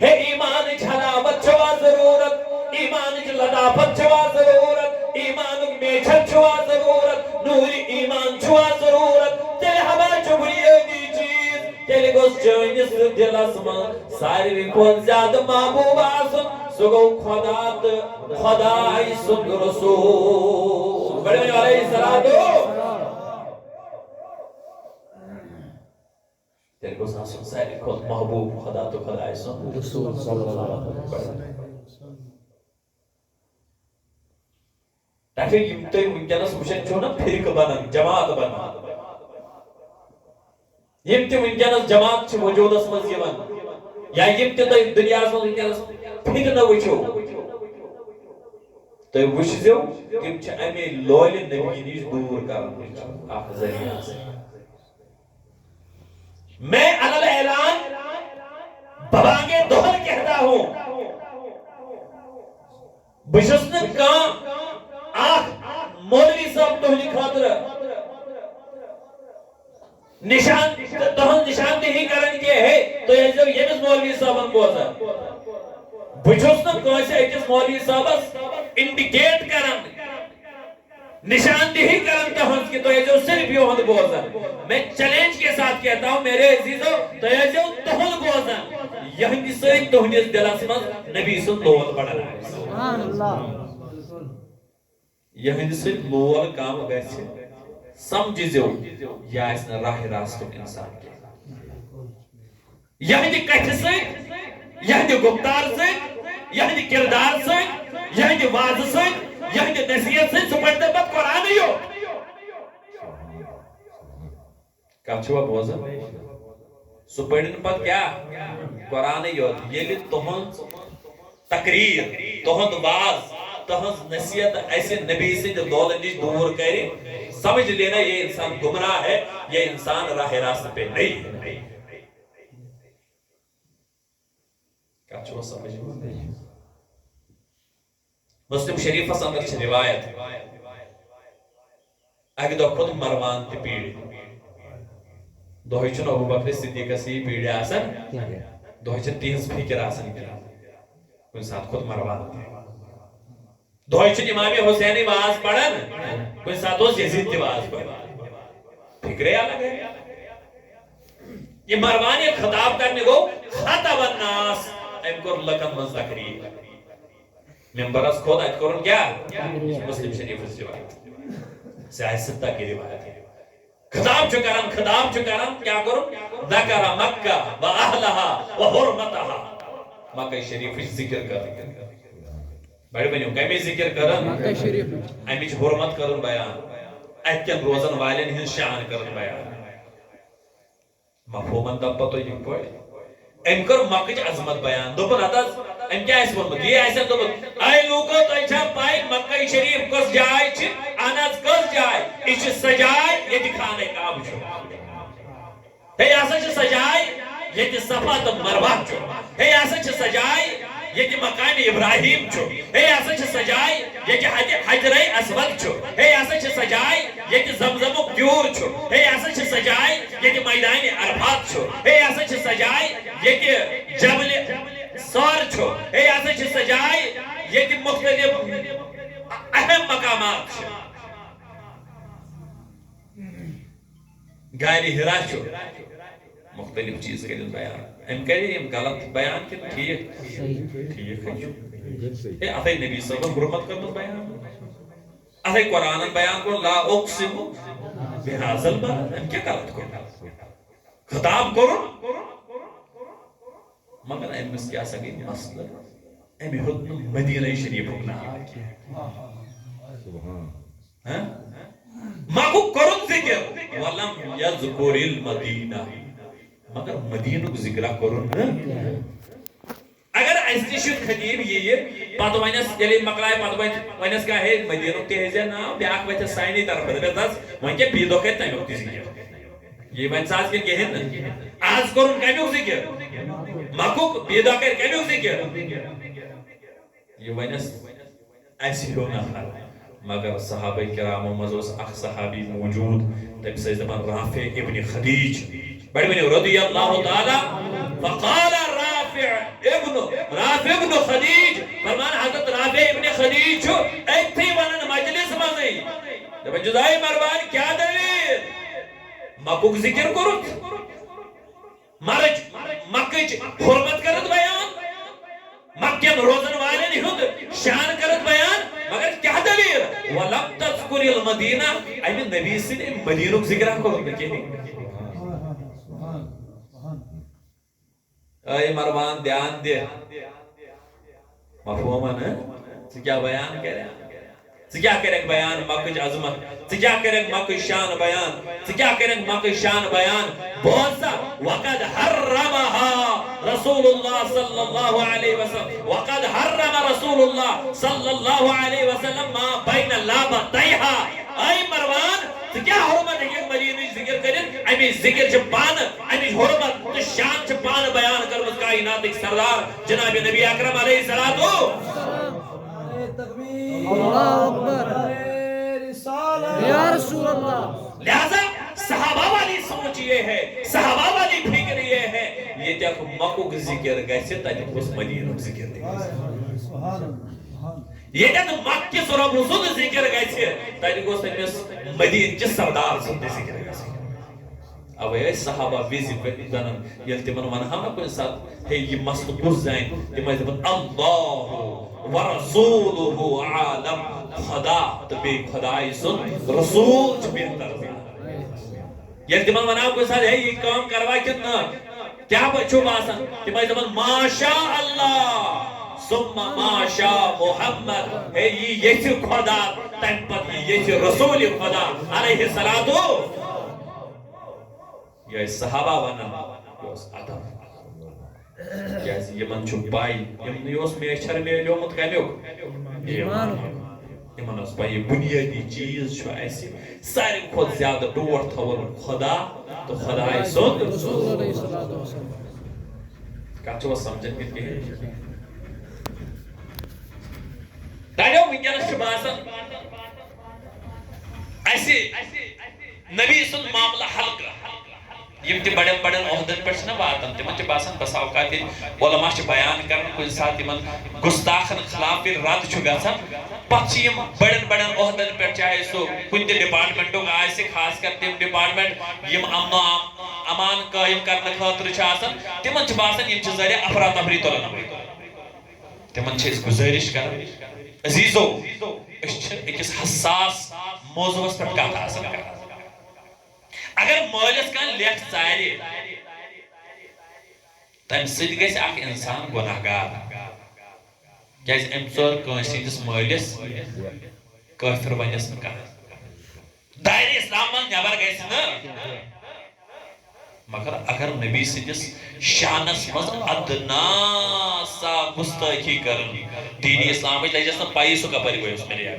ہے، ایمانٕچ حلاوت چھوا ضرورت؟ ایمانٕچ لطافت چھوا ضرورت؟ ایمانُک میچھر چھوا ضرورت؟ نوٗرِ ایمان چھوا ضرورت؟ تیٚلہِ ہما چھُ بُنیٲدی چیٖز۔ تیٚلہِ گوٚژھ چٲنِس دِلس منٛز ساروی کھۄتہٕ زیادٕ محبوٗب آسُن، سُہ گوٚو خۄدا تہٕ خۄداے سُنٛد رسوٗل۔ بڑٕ ؤنِو علیہ الصلوۃ۔ تیٚلہِ گوٚژھ آسُن ساروی کھۄتہٕ محبوٗب خۄدا تہٕ خۄداے سُنٛد رسول صلی اللہ علیہ وسلم۔ ٹاٹھے، یِم تُہۍ وٕنکیٚنَس وٕچھان چھِو نا، فرقہٕ بنان، جماعت بنان، یِم تہِ وٕنکیٚنَس جماعت چھِ وجوٗدَس منٛز یِوان، یا یِم تہِ تُہۍ دُنیاہَس منٛز وٕنکیٚنَس فتنہٕ وٕچھِو، تُہۍ وٕچھزیو، تِم چھِ اَمے لولہِ نبی نِش دوٗر کرنٕچ اکھ ذٔریعہٕ آسان۔ میں علی الاعلان ببانگ دہل کہتا ہوں، بہٕ چھُس نہٕ کانٛہہ اکھ مولوی صٲب تُہنٛدِ خٲطرٕ نشان، تہنٛز نشاندہی کران کینٛہہ، ہے، تُہۍ ٲسۍزیو ییٚمِس مولوی صٲبن بوزان۔ بہٕ چھُس نہٕ کٲنٛسہِ أکِس مولوی صٲبس انڈیکیٹ کران، نشاندہی کران تُہنٛز، کہِ تُہۍ ٲسۍزیو صرف یِہُنٛد بوزان۔ میں چیلنج کے ساتھ کہتا ہوں، میرے عزیزو، تُہۍ ٲسۍزیو تُہُنٛد بوزان۔ یِہنٛدِ سۭتۍ تُہنٛدِس دِلس منٛز نبی سُنٛد لول بڑان آسہِ۔ سبحان اللہ۔ یِہنٛدِ سۭتۍ لول کم گژھِ، سمجھزیو، یہِ آسہِ نہٕ راہِ راستُک انسان کینٛہہ۔ یِہنٛدِ کتھِ سۭتۍ، یِہنٛدِ گفتار سۭتۍ، یِہنٛدِ کردار سۭتۍ، یِہنٛدِ وعظٕ سۭتۍ، یِہنٛدِ نصیحت سۭتۍ، سُہ پرِ تَمہِ پتہٕ قرآنٕے یوت۔ کتھ چھِوا بوزان؟ سُہ پٔرِن پتہٕ کیٛاہ؟ قرآنٕے یوت۔ ییٚلہِ تُہنٛز تقریر، تُہنٛد واز، تُہنٛز نصیحت اسہِ نبی سٕنٛدِ لولہٕ نِش دوٗر کرِ، سمجھ لینا یہ انسان گمراہ ہے، یہ انسان راہ راست پہ نہیں ہے۔ کتھ چھُوا سمجھ یِوان؟ مسلم شریفس اندر چھِ روایت، اکہِ دۄہ کھوٚت مروان تہِ پیٖرِ۔ دۄہے چھُنہٕ ابو بکر صدیقس یی پیٖرِ آسان، دۄہے چھِ تِہنٛز فکر آسان کینٛہہ۔ کُنہِ ساتہٕ کھوٚت مروان تہِ۔ دۄہے چھُنہٕ امام حسینٕے واز پران، کُنہِ ساتہٕ اوس یزید تہِ واز پران۔ فکرے الگ ہے۔ یہ مروان ییٚلہِ خطاب کرنہِ گوٚو، خطب الناس، أمۍ کوٚر لُکن منٛز تقریر۔ ممبرس کھوٚت، اتہِ کوٚرُن کیٛاہ؟ مسلم شریفس روایت۔ سیاست تک یہ روایت ہے۔ خطاب چھُ کران، خطاب چھُ کران، کیٛاہ کوٚرُن؟ ذکر مکہ و اہلہا و حرمتہا۔ مکہ شریفٕچ ذکر کٔر۔ بڑِ ؤنِو، کمِچ ذکر کٔرٕن؟ مکہ شریف۔ امِچ حرمت کٔرٕن بیان۔ اتہِ کٮ۪ن روزن والٮ۪ن ہٕنٛز شان کٔرٕن بیان۔ مفہومن دپ پتو یِتھ پٲٹھۍ۔ أمۍ کٔر مکٕچ عظمت بیان۔ دوٚپُن، ہتہٕ حظ، أمۍ کیٛاہ آسہِ ووٚنمُت؟ یی آسہِ دوٚپمُت، اے لوٗکو، تۄہہِ چھا پَے مکہ شریف کۄس جاے چھِ؟ اہن حظ، کۄس جاے؟ یہِ چھِ سۄ جاے ییٚتہِ خانہ کعبہٕ چھُ۔ ہے، یہِ ہسا چھِ سۄ جاے ییٚتہِ صفا تہٕ مروہ چھُ۔ ہے، یہِ ہسا چھِ سۄ جاے ییٚتہِ مقام ابراہیم چھُ۔ ہے، یہِ ہسا چھِ سۄ جاے ییٚتہِ حج-، حجرے اسود چھُ۔ ہے، یہِ ہسا چھِ سۄ جاے ییٚتہِ زمزمُک تیوٗر چھُ۔ ہے، یہِ ہسا چھِ سۄ جاے ییٚتہِ میدان عرفات چھُ۔ ہے، یہِ ہسا چھِ سۄ جاے ییٚتہِ جبل ثور چھُ۔ ہے، یہِ ہسا چھِ سۄ جاے ییٚتہِ مختلف اہم مقامات چھِ۔ غار حرا چھُ۔ مختلف چیز کٔرِتھ بیان۔ أمۍ کَرِ یِم غلط بیان کِنہٕ ٹھیٖک؟ صحیح۔ ٹھیٖک حظ چھُ۔ ہے، اَتھَے نبی صٲبَن برونٛہہ کٔرمٕژ بیان۔ اَتھَے قرآنَن بیان کوٚر، "لا اقسم بہذا البلد"۔ أمۍ کیٛاہ غلط کوٚر؟ خطاب کوٚرُن۔ مگر أمِس کیٛاہ سا گٔے مسلہٕ؟ أمۍ ہیوٚت نہٕ مدینہ شریفُک ناو کینٛہہ۔ ہاں؟ مکُک کوٚرُن ذکر، ولم یذکر المدینہ، مگر مدینُک ذکرہ کوٚرُن نہٕ۔ اگر اَسہِ نِش یُتھ خطیب یِیہِ، پتہٕ وَنٮ۪س، ییٚلہِ مۄکلایہِ، پتہٕ وَنہِ، وَنٮ۪س کانٛہہ، "ہے، مدینُک تہِ ہیٚزِ ناو"، بیٛاکھ وَتھٮ۪س سانی طرفہٕ، دَپٮ۪س، "دَس، وۄنۍ کیٛاہ بیٚیہِ دۄہ کَرِ تَمیُک تہِ ذکر؟" یہِ وَنہِ سا آز کِنہٕ کِہیٖنۍ نہٕ؟ آز کوٚرُن کَمیُک ذکر؟ مکُک، بیٚیہِ دۄہ کَرِ کَمیُک ذکر؟ یہِ وَنٮ۪س اَسہِ ہیوٚو نفر، مگر صحابہ کرامو منٛز اوس اکھ صحابی موجود، تٔمِس ٲسۍ دَپان رافع ابن خدیج۔ بڑٕ ؤنِو، رضی اللہ تعالیٰ۔ فقال رافع ابن، رافع ابن خدیج، فرمان حضرت رافع ابن خدیج چھُ أتھی وَنان مجلس منٛزٕے۔ دَپان چھُس، "اے مروان، کیٛاہ دٔلیٖل؟ مکُک ذکر کوٚرُتھ؟" مرٕچ، مکٕچ حرمت کٔرٕتھ بیان، مکین روزن والٮ۪ن ہُنٛد شان کٔرٕتھ بیان، مگر کیٛاہ دٔلیٖل؟ "ولم تذکر المدینہ"، اَمہِ نبی سٕنٛدِ اَمہِ مدینُک ذکرا کوٚرُکھ نہٕ کِہیٖنۍ۔ اے مروان، دھیان دِ۔ مفہومن، ہہ؟ ژٕ کیٛاہ بیان کَرکھ؟ ژٕ کیٛاہ کَرکھ بیان مکٕچ عظمت؟ ژٕ کیٛاہ کَرکھ مکٕچ شان بیان؟ ژٕ کیٛاہ کَرکھ مکٕچ شان بیان؟ بوز سا، وقد حرمها رسول اللہ صلی اللہ علیہ وسلم، وقد حرم رسول اللہ صلی اللہ علیہ وسلم ما بین لابتیہا۔ اے مروان، ژٕ کیٛاہ حرمت ہیٚککھ مدینٕچ ذکر کٔرِتھ؟ اَمِچ ذکر چھِ پانہٕ، اَمِچ حرمت تہٕ شان چھِ پانہٕ بیان کٔرمٕژ کائناتٕکۍ سردار جناب نبی اکرم علیہ الصلوۃ۔ اللہ اکبر۔ یا رسول اللہ۔ لہذا صحابہ والی سوچ یہ ہے، صحابہ والی فکر یہ ہے، ییٚتٮ۪تھ مکُک ذکر گژھِ، تَتٮ۪تھ گوٚژھ مدینُک ذکر تہِ گژھِ۔ سبحان اللہ، سبحان اللہ۔ ییٚتٮ۪تھ مکہٕ کِس رۄب سُنٛد ذکر گژھِ، تَتہِ گوٚژھ أمِس مدیٖنہٕ کِس سردار سُنٛد تہِ ذکر گژھُن۔ اوے ٲسۍ صحابہ وِزِ پٮ۪ٹھ زنان، ییٚلہِ تِمن ونہو نا کُنہِ ساتہٕ، ہے، یہِ مسلہٕ کُس زانہِ؟ تِم ٲسۍ دپان، "اللہ ورسولہ عالم"، خدا تہٕ بیٚیہِ خدایہِ سُنٛد رسول چھُ بہتر زانان۔ ییٚلہِ تِمن ونہو کُنہِ ساتہٕ، "ہے، یہِ کٲم کروا کِنہٕ نہ؟ کیٛاہ پٲٹھۍ چھُو باسان؟" تِم ٲسۍ دپان، "ما شاء اللہ، ثم ما شاء محمد"، ہے، یہِ ییٚژھِ خدا، تمہِ پتہٕ یہِ ییٚژھِ رسول خدا علیہ الصلوۃ۔ یہِ ٲسۍ صحابہ ونان، یہِ اوس ادب۔ کیازِ یِمن چھُ پَے، یِمنٕے اوس میچھر میلیومُت کمیُک؟ ایمان۔ یِمن ٲس پَے، یہِ بُنیٲدی چیٖز چھُ اَسہِ ساروی کھۄتہٕ زیادٕ ٹوٹھ تھاوُن خدا تہٕ خدایہِ سُنٛد۔ رسول علیہ الصلوۃ والسلام۔ کَتھ چھُوا سمجھان کِنہٕ کِہیٖنۍ؟ تَلیو وٕنکیٚنَس چھُ باسان اَسہِ نبی سُنٛد معاملہٕ ہلکہٕ۔ یِم تہِ بڑٮ۪ن بڑٮ۪ن عہدن پٮ۪ٹھ چھِنہ واتان، تِمن چھِ باسان بس اوقات ییٚلہِ علماء چھِ بیان کران، کُنہِ ساتہٕ یِمن گستاخن خلاف ییٚلہِ رد چھُ گژھان، پتہٕ چھِ یِم بڑٮ۪ن بڑٮ۪ن عہدن پٮ۪ٹھ، چاہے سُہ کُنہِ تہِ ڈپارٹمنٹُک آسہِ، خاص کر تِم ڈپارٹمنٹ یِم امن و امان قٲیِم کرنہٕ خٲطرٕ چھِ آسان، تِمن چھِ باسان یِم چھِ ذٔریعہٕ افراتفری تُلن وٲلۍ۔ تِمن چھِ أسۍ گُزٲرِش کران، عزیزو، أسۍ چھِ أکِس حساس موضوعس پٮ۪ٹھ کتھ آسان کران۔ اگر مٲلِس کانٛہہ لیکھ ژارِ، تَمہِ سۭتۍ گژھِ اکھ اِنسان گۄناہ گار۔ کیازِ أمۍ ژوٚر کٲنٛسہِ ہٕنٛدِس مٲلِس کٲفِر ونٮ۪س نہٕ کانٛہہ۔ دایرِ اسلام منٛز نٮ۪بر گژھِ نہٕ۔ مگر اگر نبی سٕنٛدِس شانس منٛز ادنا سا گُستٲخی کٔرٕن، دیٖنِ اسلامٕچ لجس نہٕ پَیی سُہ کپٲرۍ گوٚو، یُس مےٚ ریاض۔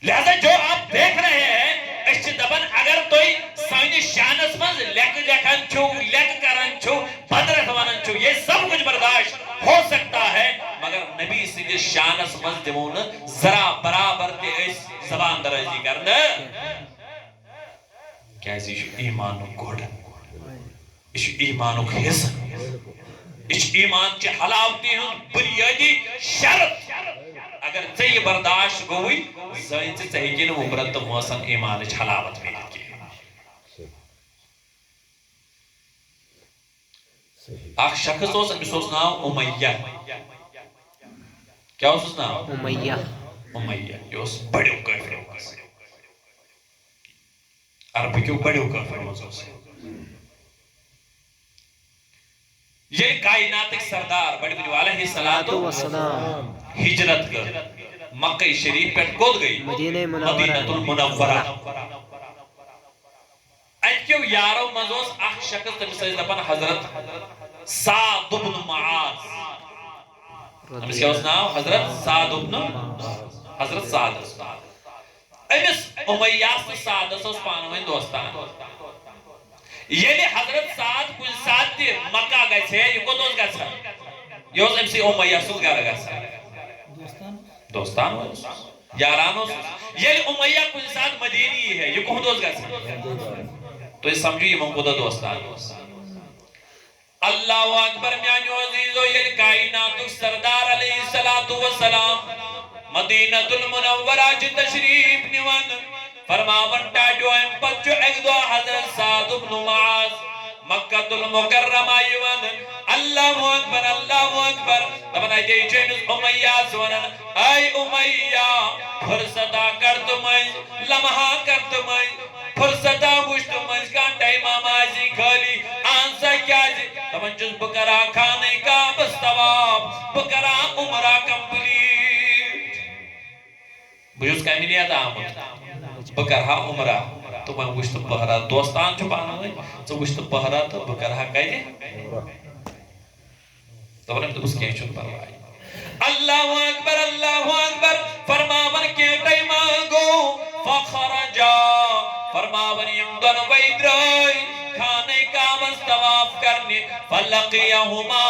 لہذا جو آپ دیکھ رہے ہیں، أسۍ چھِ دپان، اگر تُہۍ سٲنِس شانس منٛز لیکہٕ لیکھان چھِو، لیکہٕ کران چھِو، بدرتھ ونان چھِو، یہ سب کچھ برداشت ہو سکتا ہے، مگر نبی سٕنٛدِس شانس منٛز دِمو نہٕ ذرا برابر تہِ أسۍ زبان درٲزی کرنہٕ۔ کیازِ یہِ چھُ ایمانُک گۄڈ۔ یہِ چھُ ایمانُک حصہٕ۔ یہِ چھُ ایمان چہِ حلاوتہِ ہُنٛد بُنیٲدی شرط۔ اگر ژےٚ یہِ برداشت گوٚوُے، زٲنۍ ژٕ، ژےٚ ہیٚکی نہٕ وُمرن تہٕ وٲنٛسن ایمانٕچ حلاوت میٖلِتھ کینٛہہ۔ اکھ شخص اوس، أمِس اوس ناو امیہ۔ کیٛاہ اوسُس ناو؟ امیہ۔ امیہ۔ یہِ اوس بڑیو کٲفرو منٛز۔ عربہٕ کیو بڑیو کٲفرو منٛز اوس۔ ییٚلہِ کائناتٕکۍ سردار بڑِ ؤنِو علیہ الصلوۃ والسلام۔ ہجرت کٔر مکہ شریف پٮ۪ٹھ، کوٚت گٔے؟ مدینہ منورہ۔ مدینہ المنورہ۔ اتہِ کیو یارو منٛز اوس اکھ شخص، تٔمِس ٲسۍ دپان حضرت سعد بن معاذ۔ أمِس کیٛاہ اوس ناو؟ حضرت سعد بن، حضرت سعد اوس ناو۔ أمِس امیہ تہٕ سعدس اوس پانہٕ ؤنۍ دوستان۔ ییٚلہِ حضرت سعد کُنہِ ساتہٕ تہِ مکہ گژھِ ہے، یہِ کوٚت اوس گژھان؟ یہِ اوس أمۍ سٕے امیہ سُنٛد گرٕ گژھان۔ دوستان اوس، یاران اوس۔ ییٚلہِ امیہ کُنہِ ساتہٕ مدینہٕ یی ہے، یہِ کُہُنٛد اوس گژھان؟ تُہۍ سمجھِو، یِمن کوٗتاہ دوستان اوس۔ اللہ اکبر، میانیو عزیزو، ییٚلہِ کائناتُک سردار علیہ الصلوۃ والسلام مدینہ المنورہ چھِ تشریف نِوان، فرماوان ٹاٹیو، امہِ پتہٕ چھُ اکہِ دۄہ حضرت سعد ابن معاذ مکہ المکرمہ یِوان۔ اللہ اکبر، اللہ اکبر۔ دپان اتے چھُ أمِس امیہ ونان، اے امیہ، فرصتا کڑ تہٕ مٔنٛزۍ، لمحہ کڑ تہٕ مٔنٛزۍ، فرصتا وٕچھ تہٕ مٔنٛزۍ کانٛہہ ٹایما ما آسی خٲلی۔ اہن سا، کیازِ؟ دپان چھُس بہٕ کرٕ ہا خانہ کعبس طواف، بہٕ کرٕ ہا عمرہ complete۔ بہٕ چھُس کمہِ نیتہٕ آمُت؟ بہٕ کرٕ ہا عمرہ۔ تہٕ وۄنۍ وٕچھ تہٕ پہرا، دوستان چھُ پانہٕ ؤنۍ، ژٕ وٕچھ تہٕ پہرا تہٕ بہٕ کرٕ ہا کتہِ؟ دپان أمۍ دوٚپُس، کینٛہہ چھُنہٕ پرواے۔ اللہ اکبر، اللہ اکبر۔ فرماوان کینٛہہ ٹایما گوٚو، فخرجا، فرماوان یِم دۄنوَے درٛاے خانہ کعبس طواف کرنہِ۔ فلقیہما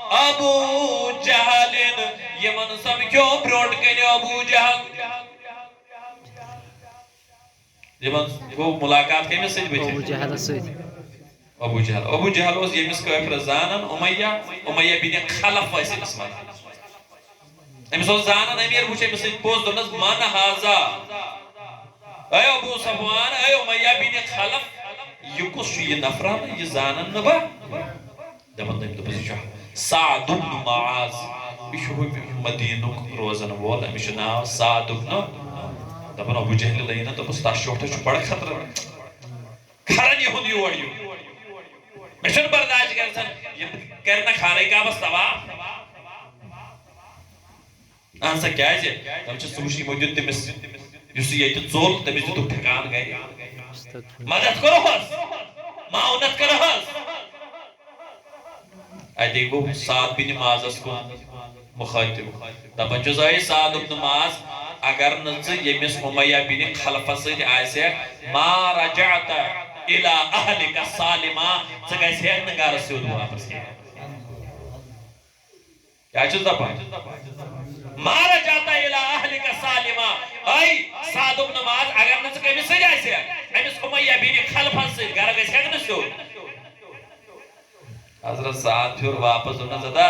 ابو جہل، یِمن سمکھیو برونٛٹھ کنہِ ابو جہل۔ یِمن گوٚو مُلاقات کٔمِس سۭتۍ؟ ابو بٕتھِ جہلس سۭتۍ۔ ابو جہل۔ ابو جہل اوس ییٚمِس کٲفرس زانان، امیہ، امیہ بن خلف ٲسۍ أمِس ونان۔ أمِس اوس زانان امیر، وٕچھ أمِس سۭتۍ پوٚز، دوٚپنس، "من ہذا؟" اے ابو صفوان، اے امیہ بن خلف، یہِ کُس چھُ یہِ نفرا؟ یہِ زانان نہٕ بہٕ۔ دپان تٔمۍ دوٚپُس، "یہِ چھُ سعد بن معاذ، یہِ چھُ ہُمہِ مدیٖنُک روزن وول، أمِس چھُ ناو سعد بن۔" دپان ابو جہل لٲگۍ نا، دوٚپُس، "تس شوٹھس چھُ بڑٕ خطرٕ، کھرن یِہُنٛد یور یُن، مےٚ چھُنہٕ برداشت گژھان، یِم کرِ نہ خانہ کعبس طواف۔" اہن سا، کیازِ؟ دپان چھِ، سُہ وٕچھ، یِمو دیُت تٔمِس، یُس سُہ ییٚتہِ ژوٚل، تٔمِس دیُتُکھ ٹھکان گرِ۔ مدد کرو حظ، معاونت کرو حظ۔ اتے گوٚو سعد بن معاذس کُن مخاطب۔ دپان چھُس، اے سعد بن معاذ، اگر نہٕ ژٕ ییٚمِس امیہ بن خلفس سۭتۍ آسہِ، ما رجعت الی اہلک سالما، ژٕ گژھِ ہیکھ نہٕ گرٕ سیوٚد واپس کینٛہہ۔ کیٛاہ چھُس دپان؟ ما رجعت الی اہلک سالما۔ اے سعد بن معاذ، اگر نہٕ ژٕ کٔمِس سۭتۍ آسہِ، أمِس امیہ بن خلفس سۭتۍ گرٕ گژھِ ہیکھ نہٕ سیوٚد۔ حضرت سعد پھیوٗر واپس، دوٚپنس، "ددا،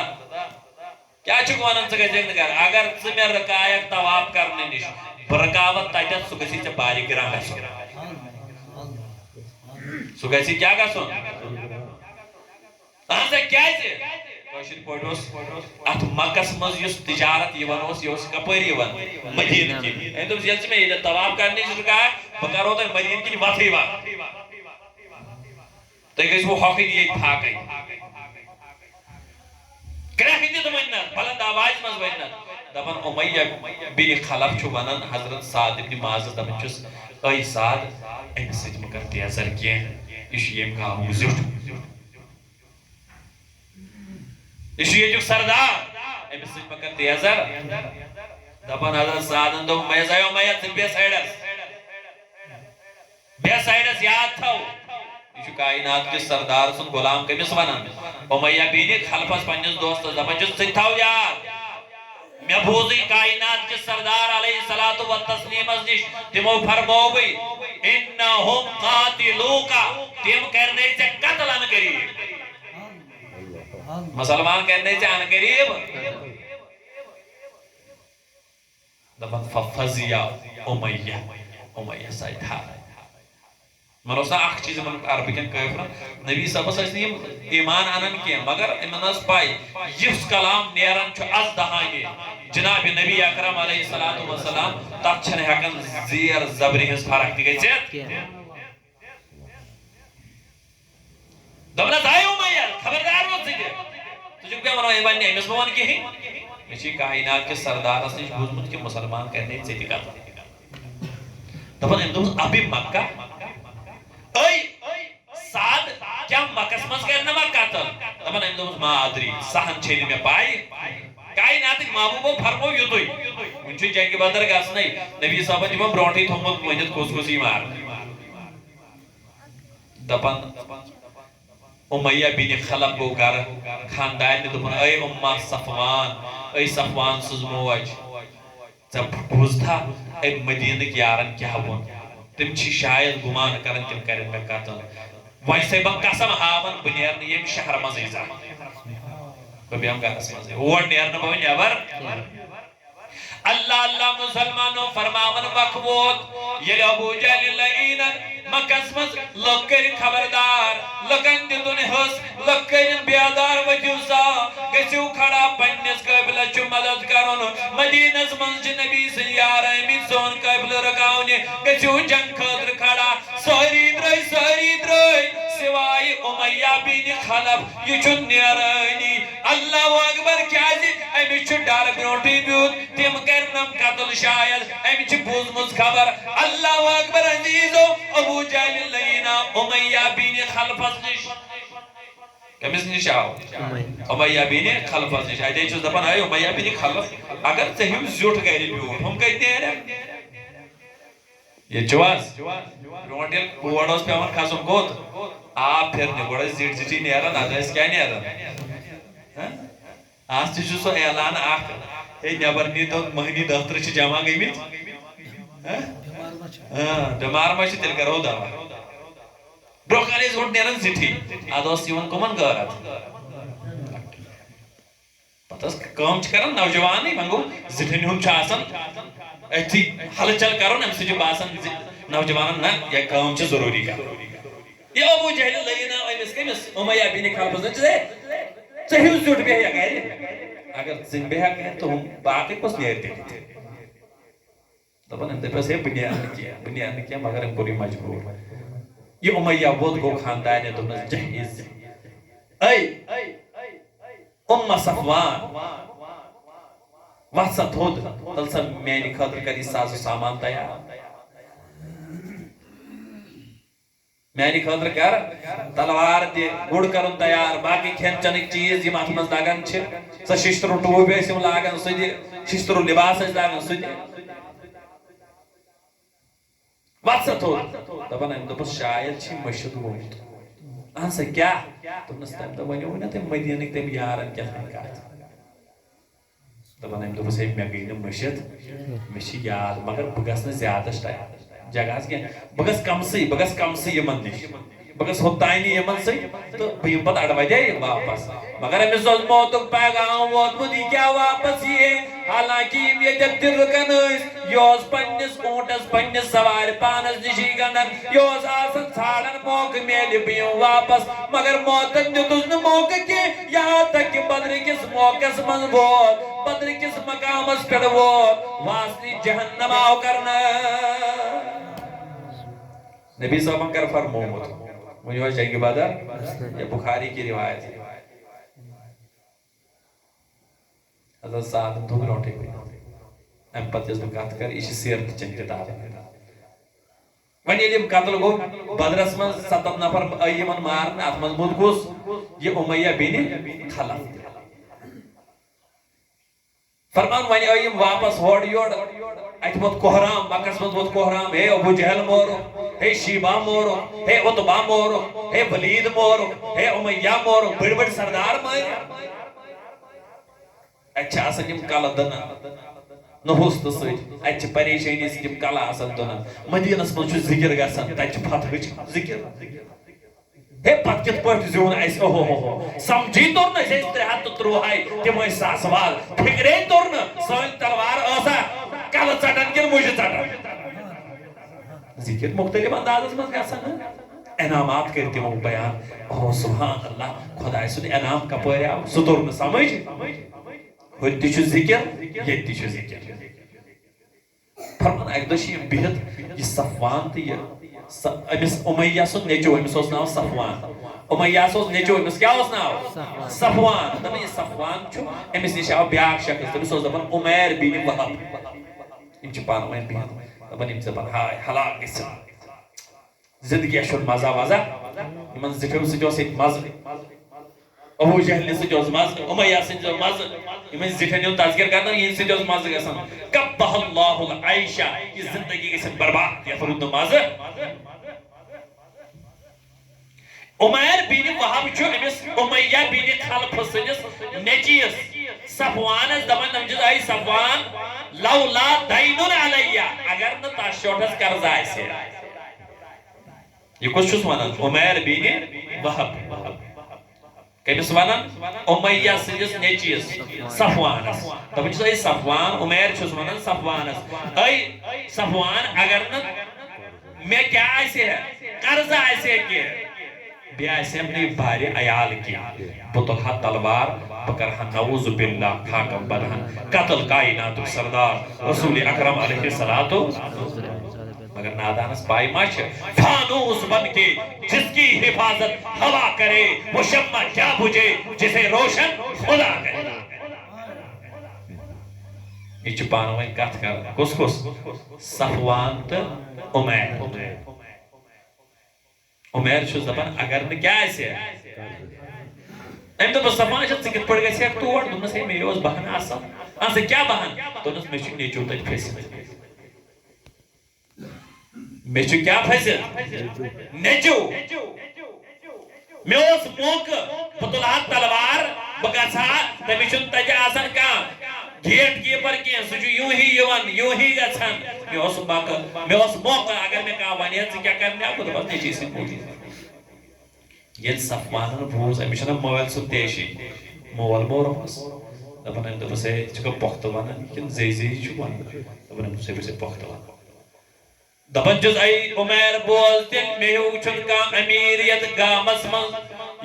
کیٛاہ چھُکھ ونان، ژٕ گژھکھ نہٕ گرٕ؟ اگر ژٕ مےٚ رُکایکھ طواف کرنہٕ نِش، بہٕ رُکاوتھ تتٮ۪تھ، سُہ گژھی ژےٚ بارِ گران گژھُن۔" سُہ گژھِ کیٛاہ گژھُن؟ اہن سا، کیٛازِ؟ کٲشِر پٲٹھۍ اوس اتھ مکس منٛز یُس تجارت یِوان اوس، یہِ اوس کپٲرۍ یِوان؟ مدیٖنہٕ کِنۍ۔ أمۍ دوٚپ، "ییٚلہِ ژٕ مےٚ ییٚتٮ۪تھ طواف کرنٕچ رُکاکھ، بہٕ کرو تۄہہِ مدیٖنہٕ کِنۍ وتھٕے وتھ۔ تُہۍ گٔژھِو ہۄکھٕنۍ ییٚتہِ فاقے۔" کرٛٮ۪کھ دِتھ ؤنۍ نَتھ، بلند آوازِ منٛز ؤنۍ نَتھ۔ دَپان اُمَیہ بِن خلف چھُ وَنان حضرت سعد ابن معاذَس، دَپان چھُس، "اے سعد، أمِس سۭتۍ مہٕ کر تیزر کینٛہہ، یہِ چھُ ییٚمہِ گامُک زیُٹھ، یہِ چھُ ییٚتیُک سردار، أمِس سۭتۍ مہٕ کر تیزر۔" دَپان حضرت سعدن دوٚپ، "مےٚ زایو مےٚ یَتھ، ژٕ بیٚہہ سایڈَس۔" بیٚہہ سایڈس، یاد تھاو، یہِ چھُ کائنات کِس سردار سُنٛد غلام۔ کٔمِس ونان؟ امیہ بن خلفس، پننِس دوستس۔ دپان چھُس، ژٕ تہِ تھاو یاد، مےٚ بوٗزٕے کائنات کِس سردار علیہ الصلوۃ والتسلیمس نِش، تِمو فرمووٕے، "انہم قاتلوک"، تِم کرنے ژےٚ قتل ان قریب۔ مسلمان کرنے ژےٚ ان قریب۔ دپان، "ففزع امیہ"، امیہ سایہِ تھر۔ یِمن اوس نا اکھ چیٖز، یِمن عربہٕ کٮ۪ن کٲفرن، نبی صٲبس ٲسۍ نہٕ یِم ایمان انان کینٛہہ، مگر یِمن ٲس پاے، یُس کلام نیران چھُ از دہانے جناب نبی اکرم علیہ الصلوۃ والسلام، تتھ چھنہٕ ہٮ۪کان زیر زبرِ ہٕنٛز فرق تہِ گٔژھِتھ۔ کینٛہہ۔ دوٚپنس، "اے امیہ، خبردار روز ژٕ تہِ۔ ژٕ چھُکھ مےٚ ونان، ہے، وۄنۍ نہٕ أمِس مہٕ وَن کِہیٖنۍ۔ مےٚ چھِ کائنات کِس سردارس نِش بوٗزمُت کہِ مُسلمان کرِ نہٕ ژےٚ تہِ قتل۔" دَپان، أمۍ دوٚپُس، "ابِ مکہ؟ اے سعد، کیٛاہ مکس منٛز کرِ نہٕ ما قتل؟" دَپان، أمۍ دوٚپُس، "ما ادری، سہن چھے نہٕ مےٚ پاے۔ کائناتٕکۍ محبوبو فرموو یُتُے۔ وُنہِ چھُ جنگِ بدر گژھنَے۔ نبی صٲبن چھُ یِمن برونٹھٕے تھوٚومُت ؤنِتھ کُس کُس یی مارنہٕ۔" دَپان، امیہ بن خلف گوٚو گرٕ، خاندارنہِ دوٚپُن، "اے امہ صفوان، اے صفوان سٕنٛز موج، ژےٚ بوٗزتھا أمۍ مدیٖنٕکۍ یارن کیٛاہ ووٚن؟ تِم چھِ شاید گُمان کران تِم کرن مےٚ قتل۔ وۄنۍ چھسے بہٕ قسم ہاوان، بہٕ نیرٕ نہٕ ییٚمہِ شہرٕ منٛزٕے زانٛہہ۔ بہٕ بیٚہمہٕ گرس منٛزٕے، اور نیرٕ نہٕ بہٕ وۄنۍ نٮ۪بر۔" اللہ اللہ مسلمانو، فرماون وق ووت، ییٚلہِ ابو جہل لعینن مکس منٛز لُکھ کٔرۍ خبردار، لُکن دیُتُن حس، لُکھ کٔرِن بیدار، ؤتھِو سا، گٔژھِو کھڑا، پننِس قٲبلس چھُ مدد کرُن۔ مدینس منٛز چھِ نبی سٕنٛدۍ یار آمٕتۍ سون قٲبلہٕ رُکاونہِ، گٔژھِو جنگ خٲطرٕ کھڑا۔ سٲری درٛٲے، سٲری درٛٲے، سوائے امیہ بن خلف، یہِ چھُنہٕ نیرٲنی۔ اللہ اکبر، کیازِ؟ أمِس چھُ ڈر برونٹھٕے بیوٗٹھ، تِم کرنم قتل شاید، أمۍ چھِ بوٗزمٕژ خبر۔ اللہ اکبر عزیزو، ابو جہل لعینہ امیہ بن خلفس نِش۔ کٔمِس نِش آو؟ امیہ۔ امیہ بن خلفس نِش۔ اتے چھُس دپان، اے امیہ بن خلف، اگر ژےٚ ہیوٗ زیُٹھ گرِ بیوٗٹھ، ہُم کتہِ نیرن؟ ییٚتہِ چھُو حظ؟ برونٛٹھ ییٚلہِ کور اوس پٮ۪وان کھسُن کوٚت؟ آب پھِرنہِ۔ گۄڈٕ ٲسۍ زِٹھۍ زِٹھی نیران، نتہٕ ٲسۍ کیٛاہ نیران؟ ہہ؟ آز تہِ چھُ سُہ اعلان اکھ، ہے، نٮ۪بر نی تو مٔہنی دہ ترٕٛہ چھِ جمع گٔمٕتۍ۔ ہہ؟ ہاں، بٮ۪مار ما چھِ، تیٚلہِ کرو دوا۔ برٛونٛہہ کالہِ ٲسۍ گۄڈٕ نیران زِٹھی، اَدٕ اوس یِوان کٕمن غٲرت؟ پتہٕ ٲس کٲم چھِ کران نوجوانٕے، وۄنۍ گوٚو زِٹھٮ۪ن ہُنٛد چھُ آسان أتھی ہلہٕ چل کرُن، اَمہِ سۭتۍ چھُ باسان زِ نوجوانن نہ، یہِ کٲم چھِ ضروٗری کرٕنۍ۔ یہِ ابو جہل لٲگِن آو أمِس کٔمِس؟ اُمیہ بن خلفس دوٚپُن، "ژٕ، ژٕ ہیوٗ زیُٹھ بیٚہہ گرِ۔ اگر ژٕ بیٚہکھ گرِ تہٕ ہُم باقٕے کُس نیرِ تیٚلہِ؟" دَپان أمۍ دوٚپمَس، "ہے، بہٕ نیرٕ نہٕ کینٛہہ، بہٕ نیرٕ نہٕ کینٛہہ، مگر أمۍ کوٚر یہِ مجبوٗر۔" یہِ اُمیہ ووت، گوٚو خاندارنہِ، دوٚپنَس، "جہیز، اے اُم صفوان، وَتھ سا تھوٚد، تَل سا میٛانہِ خٲطرٕ کَر یہِ ساز و سامان تیار۔" میانہِ خٲطرٕ کر تلوار تہِ، گُر کرُن تیار، باقٕے کھٮ۪ن چٮ۪نٕکۍ چیٖز یِم اتھ منٛز لگان چھِ، سۄ ششتٕروٗ ٹوٗپۍ ٲسۍ یِم لاگان سُہ تہِ، ششتٕروٗ لباس ٲسۍ لاگان سُہ تہِ۔ وَتھ سا تھوٚد۔ دَپان أمۍ دوٚپُس، "شاید چھُے مٔشِتھ گوٚمُت۔" اہن سا، کیٛاہ؟ دوٚپنَس، "تَمہِ دۄہ ؤنِو وۄنۍ تٔمۍ مدیٖنٕکۍ تٔمۍ یارن کیٛاہ تام کَتھ۔" دَپان أمۍ دوٚپُس، "ہے، مےٚ گٔے نہٕ مٔشِتھ، مےٚ چھِ یاد، مگر بہٕ گژھٕ نہٕ زیادَس ٹایمَس جگہَس کینٛہہ، بہٕ گژھٕ کَمسٕے، بہٕ گژھٕ کَمسٕے یِمَن نِش، بہٕ گژھٕ ہوٚتانۍ یِمَن سۭتۍ تہٕ بہٕ یِمہٕ پَتہٕ اَڑٕ وَتے واپَس۔" مگر أمِس اوس موتُک پیغام ووتمُت، یہِ کیٛاہ واپَس یِیہِ؟ حالانکہِ یِم ییٚتٮ۪تھ تہِ رُکَن ٲسۍ، یہِ اوس پنٛنِس اوٗنٛٹَس، پنٛنِس سوارِ پانَس نِشی گنٛڈان، یہِ اوس آسان ژھانٛڈان موقعہٕ میلہِ بہٕ یِمہٕ واپَس، مگر موتَن دیُتُس نہٕ موقعہٕ کینٛہہ۔ یہاں تک کہ بدر کس موقعس منٛز ووت، بدر کس مقامس پٮ۪ٹھ ووت، واصلِ جہنم آو کرنہٕ۔ نبی صٲبن کر فرمومُت، ؤنِو حظ، جنگِ بدر، یہِ بخاری کی روایت۔ حضرت سعد دُ برونٛٹھٕے۔ امہِ پتہٕ یۄس بہٕ کتھ کرٕ، یہِ چھِ سیرتہٕ چٮ۪ن کِتابن ہٕنٛز۔ وۄنۍ ییٚلہِ یِم قتل گوٚو، بدرس منٛز ستتھ نفر آیہِ یِمن مارنہٕ، اتھ منٛز موٗد کُس؟ یہِ امیہ بن خلف۔ فرمان، وۄنۍ آیہِ یِم واپس ہورٕ یورٕ، اتہِ ووت کوہرام، مکس منٛز ووت کوہرام، ہے ابو جہل مورُکھ، ہے شیبہ مورُکھ، ہے عتبہ مورُکھ، ہے ولید مورُکھ، ہے امیہ مورُکھ، بٔڑۍ بٔڑۍ سردار مٲرۍ۔ اتہِ چھِ آسان یِم کلہٕ دٕنان نحوستہٕ سۭتۍ، اتہِ چھِ پریشٲنی سۭتۍ یِم کلہٕ آسان دٕنان۔ مدیٖنس منٛز چھُ ذِکِر گژھان، تتہِ چھِ فتحٕچ ذِکِر۔ ہے، پتہٕ کِتھ پٲٹھۍ زیوٗن اسہِ؟ اوہو ہو ہو۔ سمجھی توٚر نہٕ، أسۍ ٲسۍ ترٛےٚ ہتھ تہٕ ترٛوہے، تِم ٲسۍ ساسہٕ واد۔ فِکرے توٚر نہٕ، سٲنۍ تلوار ٲسا کلہٕ ژٹان کِنہٕ مُجہِ ژٹان؟ ذِکِر مُختٔلِف اندازس منٛز گژھان، ہہ؟ انعامات کٔرۍ تِمو بیان۔ اوہ، سبحان اللہ، خۄداے سُنٛد انعام کپٲرۍ آو؟ سُہ توٚر نہٕ سمجھ۔ ہُتہِ تہِ چھُ ذِکِر، ییٚتہِ تہِ چھُ ذِکِر۔ فرمان، اکہِ دۄہ چھِ یِم بِہِتھ، یہِ صفوان تہٕ یہِ س-، أمِس امیہ سُنٛد نیٚچوٗ، أمِس اوس ناو صفوان۔ امیہ سُنٛد نیٚچوٗ، أمِس کیٛاہ اوس ناو؟ صفوان۔ صفوان۔ دَپان، یہِ صفوان چھُ، أمِس نِش آو بیٛاکھ شخص، تٔمِس اوس دَپان عمیر بن وہب۔ یِم چھِ پانہٕ ؤنۍ بِہِتھ، دَپان، یِم چھِ دَپان، ہاے، ہلاک گٔژھِتھ۔ زندگی چھُنہٕ مزہ وزہ۔ یِمن زِٹھیو سۭتۍ اوس ییٚتہِ مزٕ۔ ابو جہلہِ سۭتۍ اوس مزٕ، امیہ سۭتۍ اوس مزٕ۔ یِمن زِٹھٮ۪ن ہُنٛد تذکر کرنہٕ، یِہنٛدِ سۭتۍ اوس مزٕ گژھان۔ کبہ اللہ العیشہ، یہِ زندگی گژھِ برباد، یتھ روٗد نہٕ مزٕ۔ عمیر بن وہب چھُ أمِس امیہ بن خلف سٕنٛدِس نیٚچوِس صفوانس دپان، دپان چھُس، اے صفوان، لولا دین علی، اگر نہٕ تس شوٹھس قرض آسہِ۔ یہِ کُس چھُس ونان؟ عمیر بن وہب۔ کٔمِس ونان؟ امیہ سٕنٛدِس نیٚچوِس صفوانس۔ دپان چھُس، اے صفوان، عمیر چھُس ونان صفوانس، اے صفوان، اگر نہٕ مےٚ کیٛاہ آسہِ ہے، قرض آسہِ ہے کینٛہہ، بیٚیہِ آسہِ ہے نہٕ بارِ عیال کینٛہہ، بہٕ تُلہٕ ہا تلوار، بہٕ کرٕ ہا نعوذ باللہ خاکم بدہن قتل کائناتُک سردار رسول اکرم علیہ الصلوۃ۔ مگر نادانس پاے ما چھِ، فانوس بن کے جس کی حفاظت ہوا کرے، وہ شمع کیا بجھے جسے روشن خدا کرے۔ یہِ چھِ پانہٕ ؤنۍ کتھ کران۔ کُس کُس؟ صفوان تہٕ عمیر۔ عمیر چھُس دپان، اگر نہٕ کیٛاہ آسہِ؟ أمۍ دوٚپُس، صفوان، اچھا، ژٕ کِتھ پٲٹھۍ گژھِ ہکھ تور؟ دوٚپنس، ہے، مےٚ اوس بہانہٕ اصل۔ اہن سا، کیٛاہ بہانہٕ؟ دوٚپنس، مےٚ چھُ نیٚچو تتہِ پھٔسِتھ۔ مےٚ چھُ کیٛاہ پھٔسِتھ؟ نیٚچو۔ مےٚ اوس موقعہٕ، بہٕ تُلہٕ ہا تلوار، بہٕ گژھٕ ہا، تٔمِس چھُنہٕ تتہِ آسان کانٛہہ۔ گیٹ کیپر کینٛہہ، سُہ چھُ یوٗہی یِوان، یوٗہی گژھان۔ مےٚ اوس موقعہٕ، مےٚ اوس موقعہٕ، اگر مےٚ کانٛہہ وَنہِ ہے، "ژٕ کیٛاہ کَرنہِ آو؟" بہٕ دَپَس، "نیٚچی سٕنٛدۍ موٗجوٗب۔" ییٚلہِ صفوانن بوٗز، أمِس چھُنہ مٲلۍ سُنٛد تیشی، مول مورمس۔ دَپان أمۍ دوٚپُس، "ہے، ژٕ چھُکھا پۄختہٕ وَنان کِنہٕ زے زے چھُکھ وَنان؟" دَپان أمۍ دوٚپُس، "ہے، بہٕ چھُسے پۄختہٕ وَنان۔" دَپان چھُس، "اے عمیر، بوز تیٚلہِ، مےٚ ہیوٗ چھُنہٕ کانٛہہ أمیٖر یَتھ گامَس منٛز،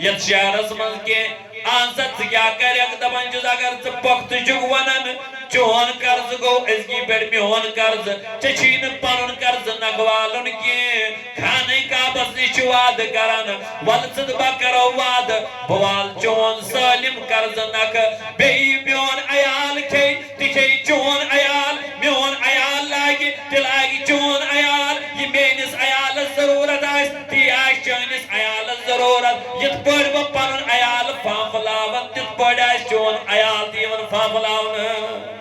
یَتھ شہرَس منٛز کینٛہہ۔ اَہن سا، ژٕ کیٛاہ کَرَکھ؟" دَپان چھُس، "اگر ژٕ پۄختہٕ چھُکھ وَنان، چون قرضہٕ گوٚو أزکی پٮ۪ٹھ میون قرضہٕ۔ ژےٚ چھی نہٕ پَنُن قرضہٕ نَکھوالُن کینٛہہ۔ خانہ کعبس نِش چھِ وعدٕ کران، وَلہٕ ژٕ تہٕ بہٕ کرو وعدٕ، بہٕ والہٕ چون سٲلِم قرضہٕ نکھٕ۔ بیٚیہِ میون عیال کھیٚیہِ، تہِ کھیٚیہِ چون عیال، میون عیال لاگہِ، تہِ لاگہِ چون عیال۔ یہِ میٲنِس عیالس ضروٗرت آسہِ، تی آسہِ چٲنِس عیالس ضروٗرت۔ یِتھ پٲٹھۍ بہٕ پنُن عیال پھانٛپھلاون، تِتھ پٲٹھۍ آسہِ چون عیال تہِ یِوان پھانٛپھلاونہٕ۔"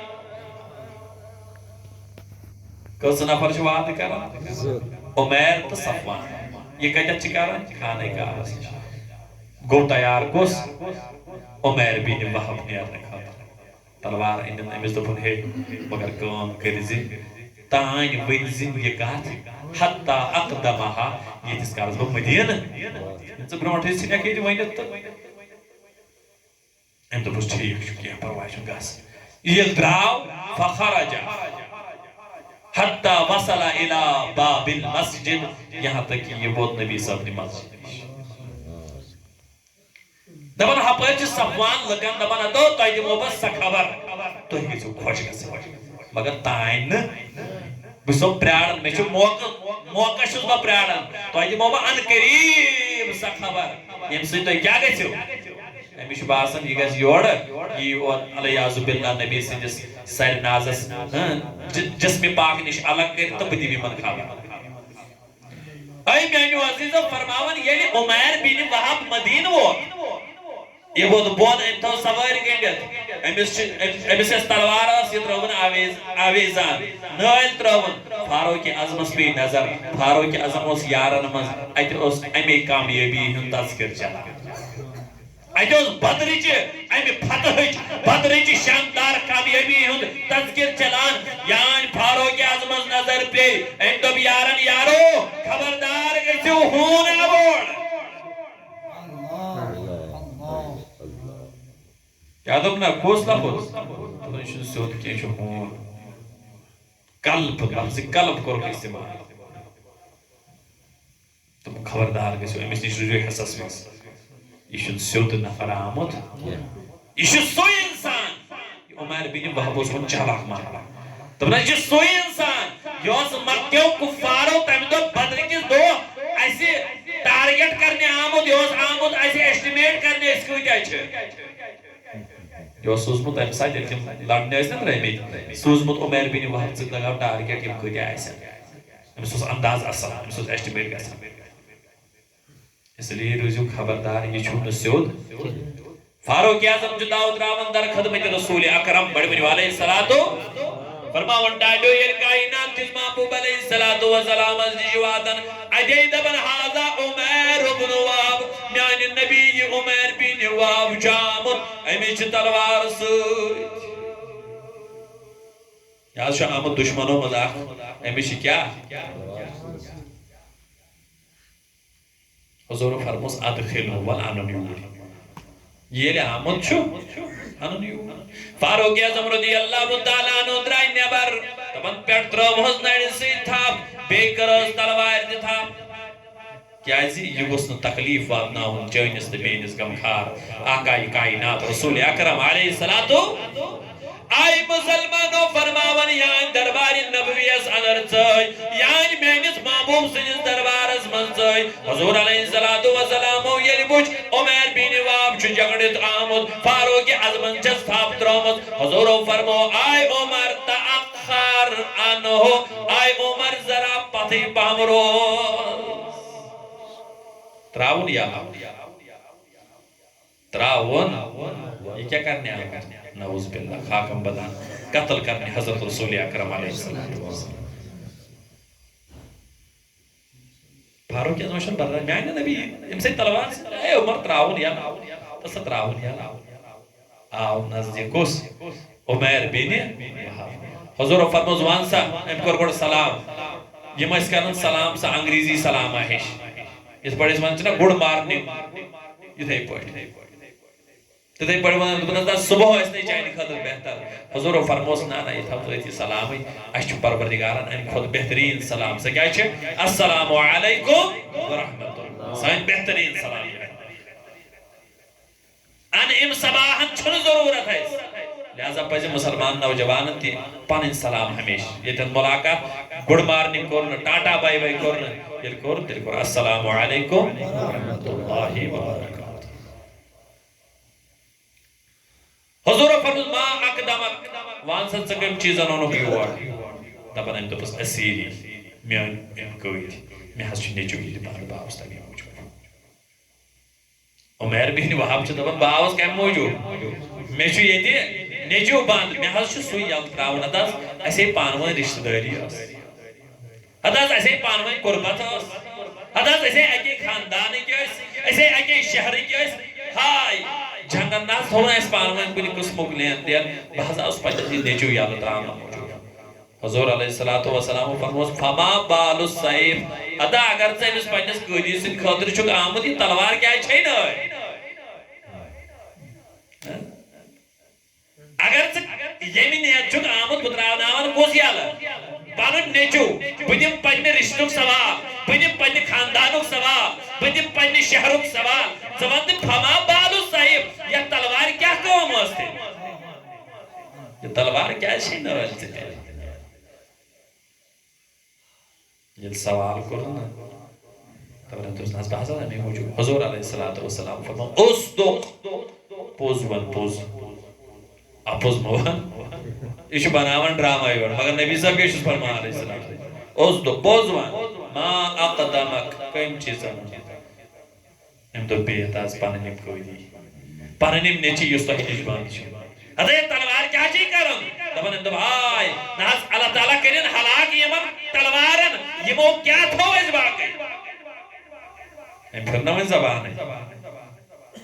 کٔژ نفر چھِ وعدٕ کران؟ زٕ۔ عمیر تہٕ صفوان۔ یہِ کتٮ۪تھ چھِ کران؟ خانہ کعبس نِش۔ گوٚو تیار کُس؟ عمیر بن وہب نیرنہٕ خٲطرٕ۔ تلوار أنِن، أمِس دوٚپُن، "ہے، مگر کٲم کٔرۍ زِ، تانۍ ؤنۍ زِ یہِ کتھ، حتی اقدمہا، ییٖتِس کالس بہٕ مدینہ۔" ژٕ برونٹھٕے ژھٕنکھ ییٚتہِ ؤنِتھ تہٕ۔ أمۍ دوٚپُس، "ٹھیٖک چھُ، کینٛہہ پرواے چھُنہٕ، گژھ۔" ییٚلہِ درٛاو، فخرج حتی وصل الی باب المسجد، یہاں تک کہ یہِ ووت نبی صٲبنہِ مسجد نِش۔ دَپان، ہپٲرۍ چھِ صفوان لُکن دَپان، ہتو، تۄہہِ دِمو بہٕ سۄ خبر، تُہۍ گٔژھِو خۄش گژھٕنۍ۔ مگر تانۍ نہٕ۔ بہٕ چھُسو پرٛاران، مےٚ چھُ موقعہٕ، موقعہٕ چھُس بہٕ پرٛاران۔ تۄہہِ دِمو بہٕ عنقریب سۄ خبر، ییٚمہِ سۭتۍ تُہۍ کیٛاہ گٔژھِو؟ أمِس چھُ باسان، یہِ گژھِ یورٕ، یہِ یور، العیاذ باللہ، نبی سٕنٛدِس سرِ نازس، ہاں، ج-، جسمِ پاک نِش الگ کٔرِتھ تہٕ بہٕ دِمہٕ یِمن خبر۔ اے میانیو عزیزو، فرماوان، ییٚلہِ عمیر بن وہب مدینہٕ ووت، یہِ ووت بۄن، أمۍ تھٲو سوٲرۍ گٔنڈِتھ۔ أمِس چھِ، أمۍ، أمِس یۄس تلوار ٲس، یہِ ترٲوٕن آویز-، آویزان۔ نٲلۍ ترٲوٕن۔ فاروق اعظمس پیٚیہِ نظر۔ فاروق اعظم اوس یارن منٛز، اتہِ اوس امے کامیٲبی ہُنٛد تذکرٕ چلان۔ اتہِ اوس بدرٕچہِ، امہِ فتحٕچ، بدرٕچہِ شاندار کامیٲبی ہُنٛد تذکرٕ چلان۔ یانۍ فاروق اعظمس نظر پیٚیہِ۔ أمۍ دوٚپ، یارن، یارو، خبردار گٔژھِو، ہوٗن آو اورٕ۔ کیٛاہ دوٚپ نہ؟ کُس لفظ؟ دوٚپُن، یہِ چھُنہٕ سیوٚد کینٛہہ، یہِ چھُ ہوٗن۔ قلب، لفظِ قلب کوٚرُکھ استعمال۔ دوٚپُن، خبردار گٔژھِو، أمِس نِش روٗزِو حِصس منٛز۔ یہِ چھُنہٕ سیوٚد نفر آمُت۔ یہِ چھُ سُے اِنسان۔ یہِ عمیر بن وہب اوس وۄنۍ چالاک ماران۔ دوٚپُن، یہِ چھُ سُے اِنسان، یہِ اوس مکہ کیو کفارو تَمہِ دۄہ بدرٕ کِس دۄہ اَسہِ target کرنہِ آمُت، یہِ اوس آمُت اَسہِ estimate کرنہِ، أسۍ کۭتیٛاہ چھِ۔ یہِ اوس سوٗزمُت تَمہِ ساتہٕ، ییٚلہِ تِم لڑنہِ ٲسۍ نہ درٛٲمٕتۍ، سوٗزمُت عمیر بن وہب سۭتۍ لگاو target، یِم کۭتیٛاہ آسن۔ أمِس اوس انداز اصل، أمِس اوس estimate گژھان۔ اس لیے روٗزِو خبردار، یہِ چھُو نہٕ سیوٚد۔ فاروق اعظم چھُ داو تراوان در خدمت رسول اکرم، بڑٕ ؤنِو علیہ الصلوۃ۔ فرماوان، ڈاڈیو ییٚلہِ کائنات کِس محبوب علیہ الصلوۃ والسلامس نِش واتان، اتے دپان، ہذا عمیر ابن وہب، میانہِ نبی یہِ عمیر بن وہب چھُ آمُت، أمِس چھِ تلوار سۭتۍ۔ یہِ حظ چھُ آمُت دُشمنو منٛز اکھ، أمِس چھِ کیٛاہ؟ حضورو فرموس، ادخلہ، ول انُن یوٗرۍ۔ ییٚلہِ آمُت چھُ، انُن یوٗرۍ۔ فاروق اعظم رضی اللہ تعالیٰ عنہ درٛاے نٮ۪بر، تِمن پٮ۪ٹھ ترٲوہس نرِ سۭتۍ تھپھ، بیٚیہِ کٔرہس تلوارِ تہِ تھپھ۔ کیازِ یہِ گوٚژھ نہٕ تکلیف واتناوُن چٲنِس تہٕ میٲنِس غمخار آقای کائنات رسول اکرم علیہ الصلوۃ۔ آے مسلمانو، فرماوان یانۍ دربارِ نبویس اندر ژٲے، یانۍ میٲنِس محبوب سٕنٛدِس دربارس منٛز ژٲے۔ حضور علیہ الصلوۃ والسلامو ییٚلہِ وُچھ عمیر بن وہب چھُ جگڑِتھ آمُت، فاروق اعظمن چھس تھپھ ترٲومٕژ، حضورو فرمو، آے عمر تأخر عنہ، آے عمر ذرا پتھٕے پہم روز۔ تراوُن یا تراوُن۔ یہِ کیٛاہ کرنہِ آمُت؟ نعوذ باللہ، خاکم بدان، قتل کرنہِ حضرت رسول اکرم علیہ السلام۔ فاروق اعظم چھُنہٕ برداشت، میانہِ نبی، ییٚمہِ سۭتۍ تلوار سۭتۍ، اے عمر، تراوُن یا تہٕ سا تراوُن یا۔ آو نزدیٖک، کُس؟ عمیر بن وہب۔ حضور فرموس، "وَن سا، أمۍ کوٚر گۄڈٕ سلام۔" یِم ٲسۍ کران سلام سا انگریزی سلام ہِش۔ یِتھ پٲٹھۍ أسۍ وَنان چھِنہ good morning، یِتھَے پٲٹھۍ۔ تِتھَے پٲٹھۍ وَنان، دوٚپنَس، "نہ، صُبح ٲسۍ نَے چانہِ خٲطرٕ بہتر۔" حضور فرموس، "نہ، نہ، یہِ تھاو ژٕ أتی سلامٕے۔ اَسہِ چھُ پروردگارن اَمہِ کھۄتہٕ بہتریٖن سلام۔" سُہ کیٛاہ چھِ؟ "السلام علیکم ورحمۃ اللہ۔" سٲنۍ بہتریٖن سلام۔ ان امہِ صباحن چھُنہٕ ضروٗرت اَسہِ۔ لہذا پزِ مُسلمان نوجوانن تہِ پنٕنۍ سلام ہمیشہِ۔ ییٚتٮ۪ن مُلاقات، good morning کوٚر نہٕ، ٹاٹا bye bye کوٚر نہٕ، ییٚلہِ کوٚر، تیٚلہِ کوٚر السلام علیکم ورحمۃ اللہ وبرکاتہ۔ حضور فرموس، "ما اقدمک"، وَن سا ژٕ کٔمۍ چیٖزن اوٚنُکھ یور؟ دپان أمۍ دوٚپُس، "اسیری، میٲنۍ أمۍ کۭتۍ، مےٚ حظ چھُ نیٚچوٗ ییٚتہِ بنٛد، بہٕ آوُس تَمے موٗجوٗب۔" عمیر بن وہب چھُ دپان، "بہٕ آوُس کَمہِ موٗجوٗب؟ مےٚ چھُ ییٚتہِ نیٚچوٗ بنٛد، مےٚ حظ چھُ سُے یَلہٕ ترٛاوُن۔ اَدٕ حظ، اَسے پانہٕ ؤنۍ رِشتہٕ دٲری ٲس۔ اَدٕ حظ، اَسے پانہٕ ؤنۍ قُربت ٲس۔ اَدٕ حظ، أسے اَکے خاندانٕکۍ ٲسۍ، أسے اَکے شہرٕکۍ ٲسۍ۔ ہاے، جنگن نہ حظ تھوٚو نہٕ اَسہِ پانہٕ ؤنۍ کُنہِ قٕسمُک لین دین۔ بہٕ حظ آوُس پنٛنِس یہِ نیٚچوٗ یَلہٕ ترٛاونہٕ موٗجوٗب۔" حضور علیہ الصلوۃ والسلام فرموس، "فما بال السیف"، ادا اگر ژٕ أمِس پننِس قٲدی سٕنٛدِ خٲطرٕ چھُکھ آمُت، یہِ تلوار کیٛازِ چھے نٲے؟ اگر ژٕ ییٚمہِ نیت چھُکھ آمُت، بہٕ ترٛاوناوان کُس یَلہٕ؟ پنُن نیٚچوٗ، بہٕ دِمہٕ پننہِ رِشتُک سوال، بہٕ دِمہٕ پننہِ خاندانُک سوال، بہٕ دِمہٕ پننہِ شہرُک سوال۔ ژٕ وَن تہٕ، فما بال السیف، یَتھ تلوارِ کیٛاہ کٲم ٲس تیٚلہِ؟ یہِ تلوار کیٛازِ چھے نٲلۍ ژٕ تیٚلہِ؟ ییٚلہِ سوال کوٚر نہ، دپان دوٚپُس، "نہ حظ، بہٕ حظ آس اَمے موٗجوٗب۔" حضور علیہ الصلوۃ والسلام فرموو، "اصدق، پوٚز وَن، پوٚز۔ اَپُز مہٕ وَن۔" یہِ چھُ بناوان ڈرامہ یورٕ، مگر نبی صٲب کیٛاہ چھُس فرماوان علیہ السلام؟ "اصدق، پوٚز وَن، ما اقدمک، کٔمۍ چھی ژےٚ ووٚنمُت؟" أمۍ دوٚپ، "بیٚیہِ یَتھ آز پَنٕنۍ یِم قٲدی، پَنٕنۍ یِم نیٚچی یُس تۄہہِ نِش بنٛد چھِ۔ ہَتہٕ ہے تلوار کیٛاہ چھِ کران؟" دَپان أمۍ دوٚپ، "ہاے، نہ حظ، اللہ تعالیٰ کٔرِن ہلاک یِمَن تلوارَن، یِمو کیٛاہ تھوٚو اَسہِ باقٕے؟" أمۍ پھِر نہ وۄنۍ زبانٕے۔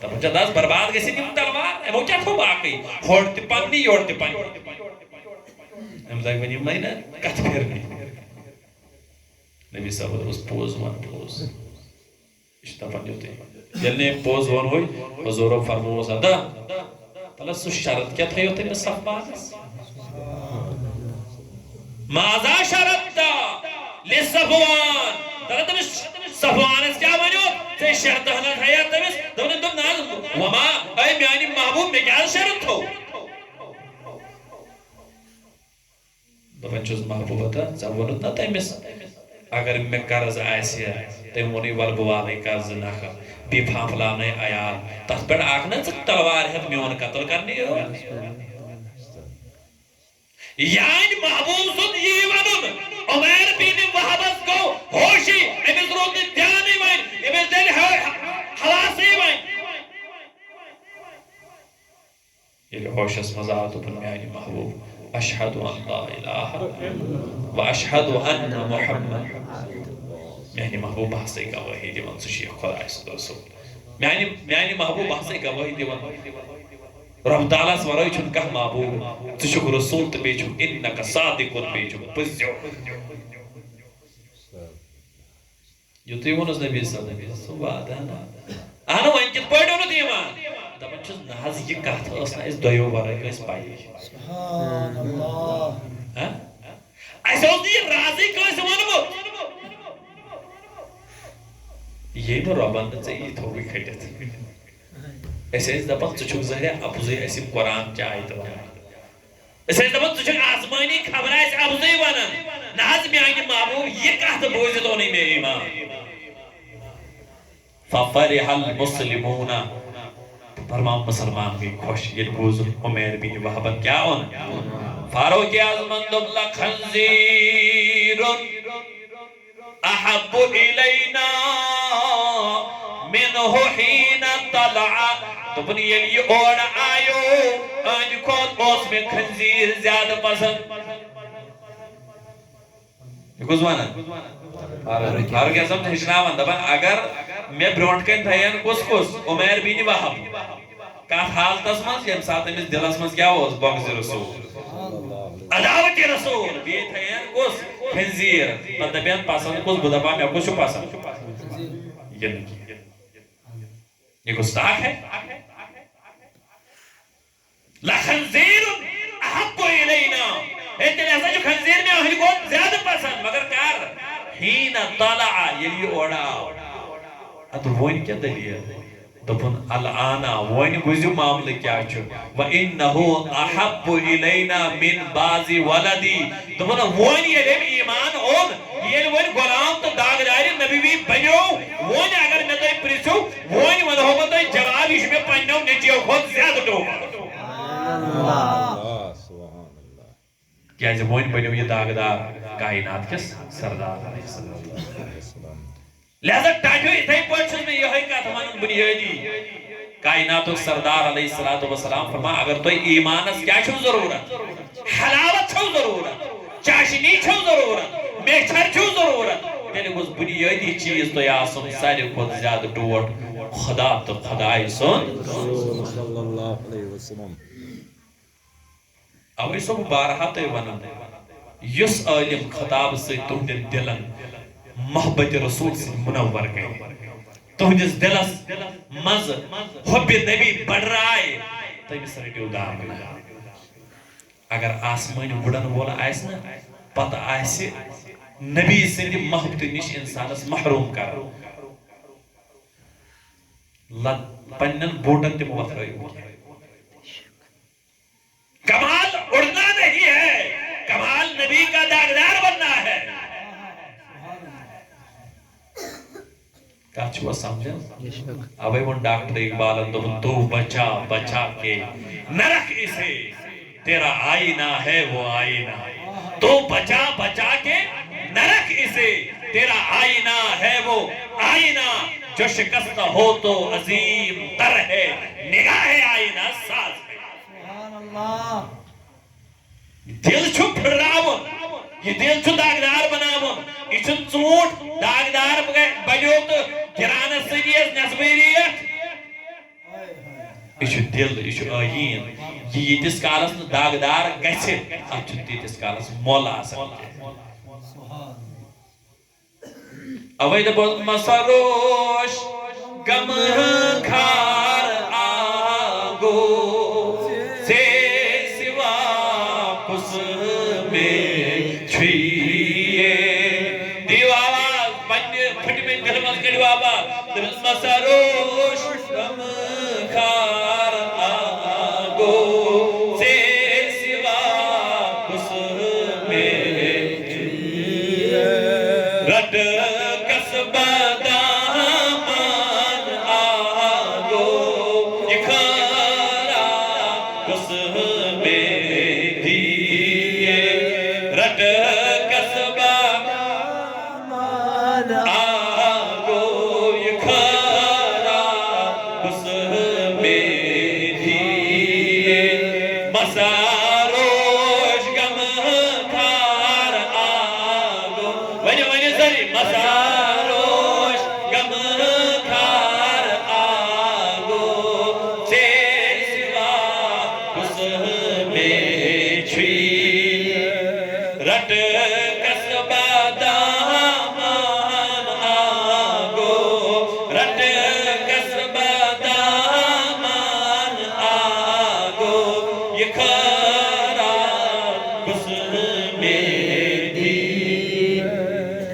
دَپان چھِ، "اَدٕ حظ، برباد گٔژھِنۍ یِم تلوار، یِمو کیٛاہ تھوٚو باقٕے؟ ہورٕ تہِ پَننی، یورٕ تہِ پَننی۔" أمۍ لَگہِ وۄنۍ یِمنٕے نہ کَتھٕ پھِرنہِ۔ نبی صٲبَن دوٚپُس، "پوٚز وَن، پوٚز۔" یہِ چھُ دَپان یُتُے۔ ییٚلہِ نہٕ أمۍ پوٚز ووٚنوُے، حضوٗرو فرمووُس، اَدا، تَلہٕ سُہ شرط کیٛاہ تھٲیِو تٔمِس صفوانَس؟ ماذا شرطت لصفوان؟ تَلہٕ تٔمِس صفوانَس کیٛاہ وَنیو؟ ژےٚ شرطہٕ ہنا تھایاتھ تٔمِس؟ دوٚپُن، دوٚپ، "نہ حظ، وما، اے میٛانہِ محبوب، مےٚ کیٛاہ حظ شرط تھوٚو؟" دَپان چھُس، "محبوبہ، تہٕ ژےٚ ووٚنُتھ نا تٔمِس، اگر مےٚ قرض آسہِ، تٔمۍ ووٚنُے، 'وَلہٕ بہٕ والَے قرض نَکھٕ، بیٚیہِ پھانٛپھلاونَے عیال، تَتھ پٮ۪ٹھ آکھ نا ژٕ تلوار ہٮ۪تھ میون قتل کرنہِ یور؟'" یعنی محبوب سُنٛد یی وَنُن، عمیر بن وہبس گوٚو ہوشی، أمِس روٗد نہٕ دیانٕے وۄنۍ، أمِس ڈٔلۍ ہو-، حواسٕے وۄنۍ۔ ییٚلہِ ہوشس منٛز آو، دوٚپُن، "میانہِ محبوب، اشہد ان لا الہ و اشہد ان محمد۔" میانہِ محبوب، بہٕ ہسا گوٲہی دِوان، ژٕ چھُ یہِ خۄداے سُنٛد رسول۔ میانہِ، میانہِ محبوب، بہٕ ہسا گوٲہی دِوان، رب تعالیٰ ہس ورٲے چھُنہٕ کانٛہہ معبوٗد۔ ژٕ چھُکھ رسول تہٕ بیٚیہِ چھُکھ انک صادق، بیٚیہِ چھُکھ پٔزیو۔ یُتھُے ووٚنُس نبی صٲبن، سبحان اللہ۔ اہن، وۄنۍ کِتھ پٲٹھۍ اوٚنُتھ ایمان؟ دَپان چھُس، نہ حظ، یہِ کَتھ ٲس نہٕ اَسہِ دۄیو ورٲے کٲنٛسہِ پَیی۔ سبحان اللہ۔ ہہ؟ اَسہِ اوس نہٕ یہِ رازٕے کٲنٛسہِ ووٚنمُت۔ ییٚمۍ رۄبن نہٕ ژےٚ یہِ تھوٚوُے کھٔٹِتھ۔ أسۍ ٲسۍ دَپان، ژٕ چھُکھ ظٲہرِ اَپزُے اَسہِ یِم قرآن چہِ آیتہٕ وَنان۔ أسۍ ٲسۍ دَپان، ژٕ چھُکھ آسمٲنی خبر آسہِ اَپزُے وَنان۔ نہ حظ، میٛانہِ محبوٗب، یہِ کَتھ بوٗزِتھ اوٚنُے مےٚ ایمان۔ ففرح المسلمون۔ فرمان، مُسلمان گٔے خۄش، ییٚلہِ بوٗزُکھ عمیر بن وہبن کیٛاہ اوٚن۔ فاروق اعظمن دوٚپ، لخنزیر احب الینا منہ حین طلع۔ دوٚپُن، ییٚلہِ یہِ اورٕ آیو، أہنٛدِ کھۄتہٕ اوس مےٚ خنزیر زیادٕ پسند۔ یہِ کُس ونان؟ فاروق۔ فاروق اعظم چھُ ہیٚچھناوان، دپان، اگر مےٚ برونٛٹھ کنہِ تھاین کُس کُس؟ عمیر بن وہب۔ کتھ حالتس منٛز، ییٚمہِ ساتہٕ أمِس دِلس منٛز کیٛاہ اوس؟ بغض رسول، عداوت رسول، بیٚیہِ تھاین کُس؟ خنزیر۔ پتہٕ دپن پسند کُس؟ بہٕ دپان مےٚ کُس چھُ پسند؟ یہِ نہٕ کینٛہہ۔ یہ گستاخ ہے۔ لخنزیر احب الینا۔ ہے، تیٚلہِ ہسا چھُ خنزیر مےٚ أہنٛدِ کھۄتہٕ زیادٕ پسند، مگر کر؟ حین طلع، ییٚلہِ یہِ اورٕ آو۔ ادٕ وۄنۍ کیٛاہ دٔلیٖل؟ دوٚپُن، الآن، وۄنۍ بوٗزِو معاملہٕ کیٛاہ چھُ۔ وَإِنَّهُ أَحَبُّ إِلَيْنَا مِنْ بَعْضِ وَلَدِي۔ دوٚپُن، وۄنۍ ییٚلہِ أمۍ ایمان اوٚن، ییٚلہِ وۄنۍ غلام تہٕ داغدارِ نبی بنیو، وۄنۍ اگر مےٚ تُہۍ پرژھِو، وۄنۍ ونہو بہٕ تۄہہِ جواب، یہِ چھُ مےٚ پننیو نیٚچویو کھۄتہٕ زیادٕ ٹوٹھ۔ اللہ، سبحان اللہ۔ کیازِ وۄنۍ بنیو یہِ داغدار کائنات کِس سردار علیہ السلام۔ لہذا ٹاٹھیو یِتھے پٲٹھۍ چھُس بہٕ یِہے کتھ ونان بنیٲدی۔ کائناتُک سردار علیہ الصلوۃ والسلام فرما، اگر تۄہہِ ایمانس کیٛاہ چھُو ضروٗرت؟ حلاوت چھو ضروٗرت، چاشنی چھو ضروٗرت، میچھر چھو ضروٗرت، تیٚلہِ گوٚژھ بُنیٲدی چیٖز تۄہہِ آسُن ساروی کھۄتہٕ زیادٕ ٹوٹھ خدا تہٕ خدایہِ سُنٛد۔ صلی اللہ علیہ وسلم۔ اوے چھُسو بہٕ بارہا تۄہہِ ونان، یُس عٲلِم خطاب سۭتۍ تُہنٛدٮ۪ن دِلن محبت رسول سۭتۍ منور گٔے، تُہنٛدِس دِلس منٛز حب نبی بڑرائے، تٔمِس رٔٹِو دامنہٕ۔ اگر آسمٲنۍ وُڈن وول آسہِ نہ، پتہٕ آسہِ نبی سٕنٛدِ محبتہٕ نِش انسانس محروم کران۔ لد-، پننٮ۪ن بوٗٹن تہِ مہٕ وۄتھرٲیِو۔ کمال اڑنا نہیں ہے، کمال نبی کا داغدار بننا ہے۔ کتھ چھُوا سمجھان؟ اوے ووٚن ڈاکٹر اقبالن، دوٚپُن، تو بچا بچا کے نہ رکھ اسے، تیرا آئینہ ہے وہ آئینہ۔ تو بچا بچا کے نہ رکھ اسے، تیرا آئینہ ہے وہ آئینہ۔ جو شکستہ ہو تو عظیم تر ہے، نگاہ آئینہ ساز ہے۔ سبحان اللہ۔ دل چھُ پھِرراوُن، یہِ دل چھُ داغدار بناوُن۔ یہِ چھُنہٕ ژوٗنٛٹھ داغدار بنیو تہٕ گِرانس سۭتۍ یِیَس نٮ۪صبٕے ریٹ۔ یہِ چھُ دل، یہِ چھُ ٲییٖن۔ یہِ ییٖتِس کالس نہٕ داغدار گژھِ، اتھ چھُنہٕ تیٖتِس کالس مۄل آسان کینٛہہ۔ اوے دپوس، مسروش غم خار آگو سے سوا کس میں چھیے۔ دیو آواز، پننہِ پھٹمہِ دلہِ منٛز کٔڑِو آواز۔ دپوس، مسروش غم خار آگو سے سوا کس میں رٹ کسبہ دامان آگو، یہ خارا کس میں دیے۔ رٹ کسبہ دامان آگو، یہ خارا کس میں دیے۔ مساروش غم خار آگو۔ ؤنِو، ؤنِو سٲری۔ مساروش غم خار آگو، سے سوا کس میں چھوئی۔ رٹ کسبہ دامان آگو، رٹ کسبہ دامان آگو، یہ خارا کس میں دی۔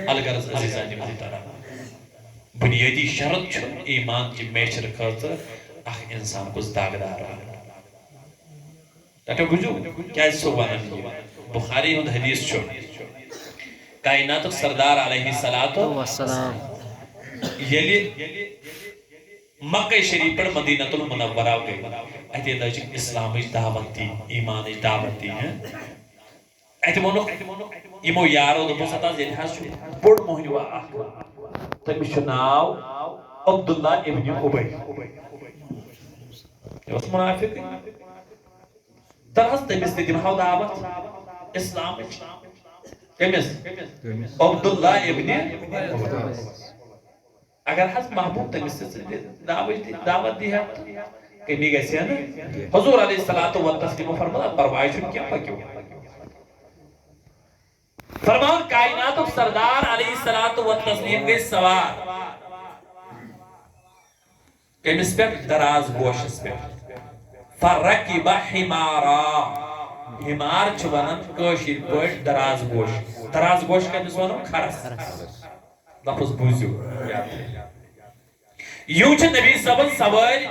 الغرض عزیزان محترم، بنیادی شرط چھُ ایمان چہِ میچھرٕ خٲطرٕ اکھ انسان گوٚژھ داغدار آسُن۔ ٹاٹا بوٗزِو، کیٛازِ چھُ ونان یہِ؟ بخاری ہُنٛد حدیث چھُ، کائناتُک سردار علیہ الصلوۃ والسلام ییٚلہِ مکہ شریف پٮ۪ٹھ مدینہ المنورہ گٔے، اتے لٔج اسلامٕچ دعوت دی، ایمانٕچ دعوت دی، ہاں؟ اتہِ ووٚنُکھ یِمو یارو، دوٚپُکھ، ہتا حظ، ییٚتہِ حظ چھُ بوٚڑ مۄہنیو اکھ، تٔمِس چھُ ناو عبداللہ ابن ابی۔ یہِ اوس منافقٕے۔ تَلہٕ حظ، تٔمِس تہِ دِمہو دعوت اسلامٕچ۔ کٔمِس؟ عبداللہ ابن ابی۔ اگر حظ محبوب تٔمِس تہِ ژٕ دِ-، دعوت دی-، دعوت دی ہا تہٕ کمی گژھِ ہا نہٕ۔ حضور علیہ الصلوۃ والتسلیم فرموو، پرواے چھُنہٕ کینٛہہ، پٔکِو۔ فرماوُن، کائناتُک سردار علیہ الصلوۃ والتسلیم گٔے سوار۔ کٔمِس پٮ۪ٹھ؟ دراز گوشس پٮ۪ٹھ۔ فرکب حمارا۔ حمار چھِ ونان کٲشِر پٲٹھۍ دراز گوش۔ دراز گوش کٔمِس ونو؟ کھرس۔ لفظ بوٗزِو۔ یِم چھِ نبی صٲبن سوٲرۍ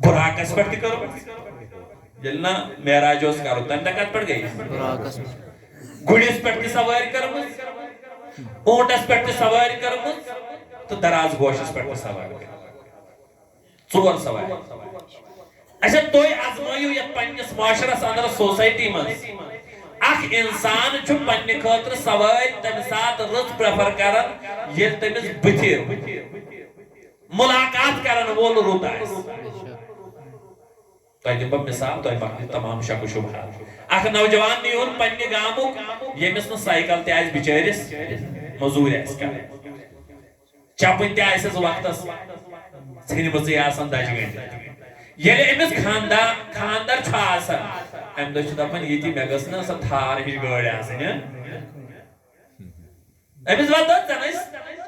براقس پٮ۪ٹھ تہِ کٔرمٕژ۔ ییٚلہِ نہ معراج اوس کرُن، تمہِ دۄہ کتھ پٮ۪ٹھ گٔے؟ براقس پٮ۪ٹھ۔ گُرِس پٮ۪ٹھ تہِ سوٲرۍ کٔرمٕژ، اوٗنٹس پٮ۪ٹھ تہِ سوٲرۍ کٔرمٕژ تہٕ دراز گوشس پٮ۪ٹھ تہِ سوٲرۍ کٔرمٕژ۔ ژور سوارِ۔ اچھا، تُہۍ آزمٲیِو یتھ پننِس معاشرس اندر، سوسائٹی منٛز، اکھ انسان چھُ پننہِ خٲطرٕ سوٲرۍ تمہِ ساتہٕ رٕژ پریفر کران، ییٚلہِ تٔمِس بٕتھِ ملاقات کرن وول رُت آسہِ۔ تۄہہِ دِمہٕ بہٕ مثال، تۄہہِ مۄکلہِ تمام شک و شبہات۔ اکھ نوجوان نیوٗن پننہِ گامُک، ییٚمِس نہٕ سایکل تہِ آسہِ بِچٲرِس، مٔزوٗرۍ آسہِ کرٕنۍ۔ چپٕنۍ تہِ آسٮ۪س وقتس ژھیٚنمٕژٕے آسان، دَجہِ گٔنٛڈِتھ۔ ییٚلہِ أمِس خاندا-، خانٛدر چھُ آسان، اَمہِ دۄہ چھُ دَپان، ییٚتی مےٚ گٔژھ نہ سۄ تھار ہِش گٲڑۍ آسٕنۍ، ہہ؟ أمِس وَنہِ دَپ، ژےٚ نَے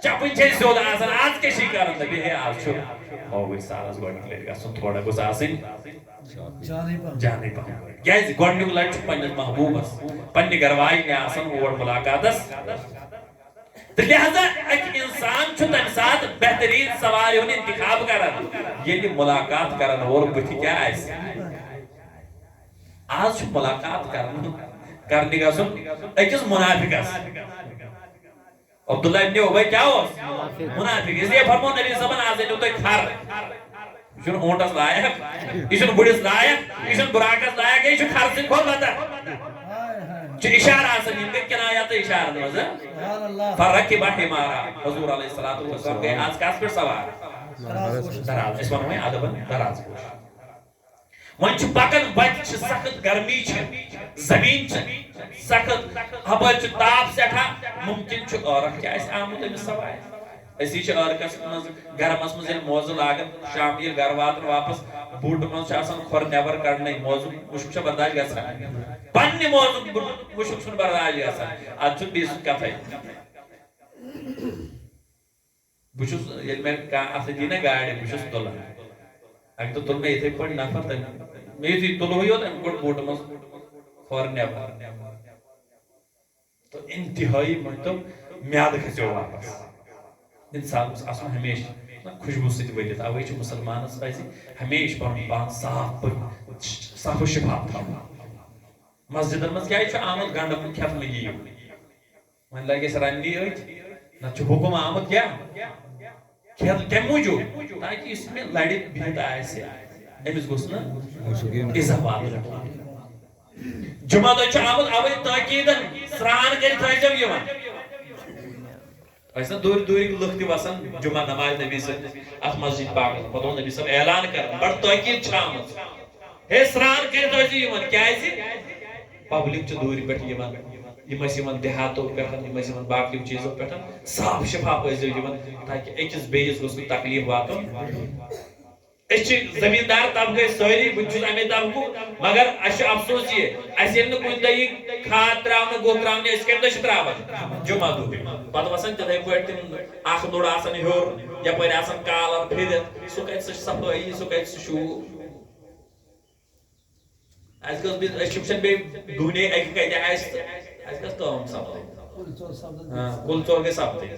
چپٕنۍ چھے سیوٚد آسان، آز کیٛاہ چھِی کران؟ دَپہِ، ہے، آز چھُ ہووٕے سالس گۄڈٕنِکۍ لَٹہِ گژھُن، تھوڑا گوٚژھ آسٕنۍ جانٕے پہم۔ جانٕے پہم۔ کیٛازِ؟ گۄڈٕنیُک لَٹہِ چھُ پنٛنِس محبوٗبس، پنٛنہِ گرٕ واجنہِ آسان اور مُلاقاتس۔ تہٕ لہذا اکھ انسان چھُ تمہِ ساتہٕ بہترین سوارِ ہُنٛد انتخاب کران، ییٚلہِ ملاقات کرن وول بٕتھِ کیٛاہ آسہِ۔ آز چھُ ملاقات کرن، کرنہِ گژھُن أکِس منافقس۔ عبداللہ ابن ابی کیٛاہ اوس؟ منافق۔ اس لیے فرموو نبی صٲبن، آز أنِو تُہۍ کھر۔ یہِ چھُنہٕ اوٗنٹس لایق، یہِ چھُنہٕ گُرِس لایق، یہِ چھُنہٕ بُراقس لایق، یہِ چھُ کھر سٕنٛدِ کھۄتہٕ بدتر۔ چھُ اِشارٕ آسان، یِم گٔے کِنایاتہٕ اِشارن منٛز، ہہ؟ فرکب حمارا۔ حضور علیہ الصلوۃ والسلام گٔے آز کَس پٮ۪ٹھ سوار؟ دراز۔ أسۍ وَنو وۄنۍ ادبن دراز گوش۔ وۄنۍ چھِ پکان، وَتہِ چھِ سخت گرمی چھِ، زٔمیٖن چھِ سخت، ہپٲرۍ چھُ تاپھ سٮ۪ٹھاہ، مُمکِن چھُ ٲرکھ تہِ آسہِ آمُت أمِس سوارِ۔ أسی چھِ عٲرقس منٛز، گرمس منٛز ییٚلہِ موزٕ لاگان، شام ییٚلہِ گرٕ واتان واپس، بوٗٹہٕ منٛز چھُ آسان کھۄر نٮ۪بر کڑنَے، موزٕ مُشُک چھا برداش گژھان؟ پننہِ موزُک بُ-، مُشُک چھُنہٕ برداش گژھان، اتھ چھُنہٕ بیٚیہِ سُنٛد کتھے۔ بہٕ چھُس، ییٚلہِ مےٚ کانٛہہ اتھٕ دِیہِ نا گاڑِ، بہٕ چھُس تُلان۔ اکہِ دۄہ تُل مےٚ یِتھے پٲٹھۍ نفر، تٔمۍ، مےٚ یُتھُے تُلہٕ ہوٚے یوت، أمۍ کوٚڑ بوٗٹہٕ منٛز کھۄر نٮ۪بر۔ تہٕ انتہٲیی مٲنۍ تو میادٕ کھسیو واپس۔ انسان گوٚژھ آسُن ہمیشہِ نہ خوشبو سۭتۍ ؤلِتھ۔ اوے چھُ مُسلمانس پزِ ہمیشہِ پنُن پان صاف پٲٹھۍ، صاف و شفاف تھاوُن۔ مسجدن منٛز کیازِ چھُ آمُت گنڈٕ کھٮ۪تھ مہٕ یِیِو؟ وۄنۍ لگہِ اَسہِ رننی أتھۍ، نتہٕ چھُ حُکُم آمُت کیٛاہ؟ کھٮ۪ن کَمہِ موٗجوٗب؟ تاکہِ یُس مےٚ لَرِ بِہِتھ آسہِ، أمِس گوٚژھ نہٕ اِزاہ واتُن۔ جُمعہ دۄہ چھُ آمُت اَوَے تٲکیٖدَن، سرٛان کٔرِتھ ٲسۍزیو یِوان۔ ٲسۍ نہ دوٗرِ دوٗرِکۍ لُکھ تہِ وَسان جُمعہ نمازِ نبی سۭتۍ اَتھ مسجد پاکَس منٛز۔ پَتہٕ اوس نبی صٲب اعلان کران، بَڑٕ تٲکیٖد چھِ آمٕژ۔ ہے، سرٛان کٔرِتھ ٲسۍزیو یِوان۔ کیٛازِ؟ پبلک چھِ دوٗرِ پٮ۪ٹھ یِوان، یِم ٲسۍ یِوان دیہاتو پٮ۪ٹھ، یِم ٲسۍ یِوان باقیو چیٖزو پٮ۪ٹھ۔ صاف شفاف ٲسۍزیو یِوان، تاکہِ أکِس بیٚیِس گوٚژھ نہٕ تکلیٖف واتُن۔ أسۍ چھِ زٔمیٖندار طبقہٕ، أسۍ سٲری، بہٕ تہِ چھُس اَمے طبقُک، مگر اَسہِ چھُ افسوس یہِ، اَسہِ ییٚلہِ نہٕ کُنہِ دۄہ یہِ کھاد ترٛاونہٕ، گُہہ ترٛاونہٕ، أسۍ کَمہِ دۄہ چھِ ترٛاوان؟ جمعہ دۄہ۔ پَتہٕ وَسان تِتھَے پٲٹھۍ تِم اَکھ لُڑ آسان ہیوٚر، یَپٲرۍ آسان کالَر پھِرِتھ، سُہ کَتہِ، سُہ چھِ صفٲیی، سُہ کَتہِ، سُہ چھُ اَسہِ گٔژھ بیٚیہِ، أسۍ چھِ وٕچھان بیٚیہِ دوٗنے اَکہِ کَتہِ آسہِ تہٕ اَسہِ گٔژھ کٲم سَپدٕنۍ۔ کُلۍ ژور سَپدَن۔ آ، کُلۍ ژور گٔژھۍ سَپدٕنۍ۔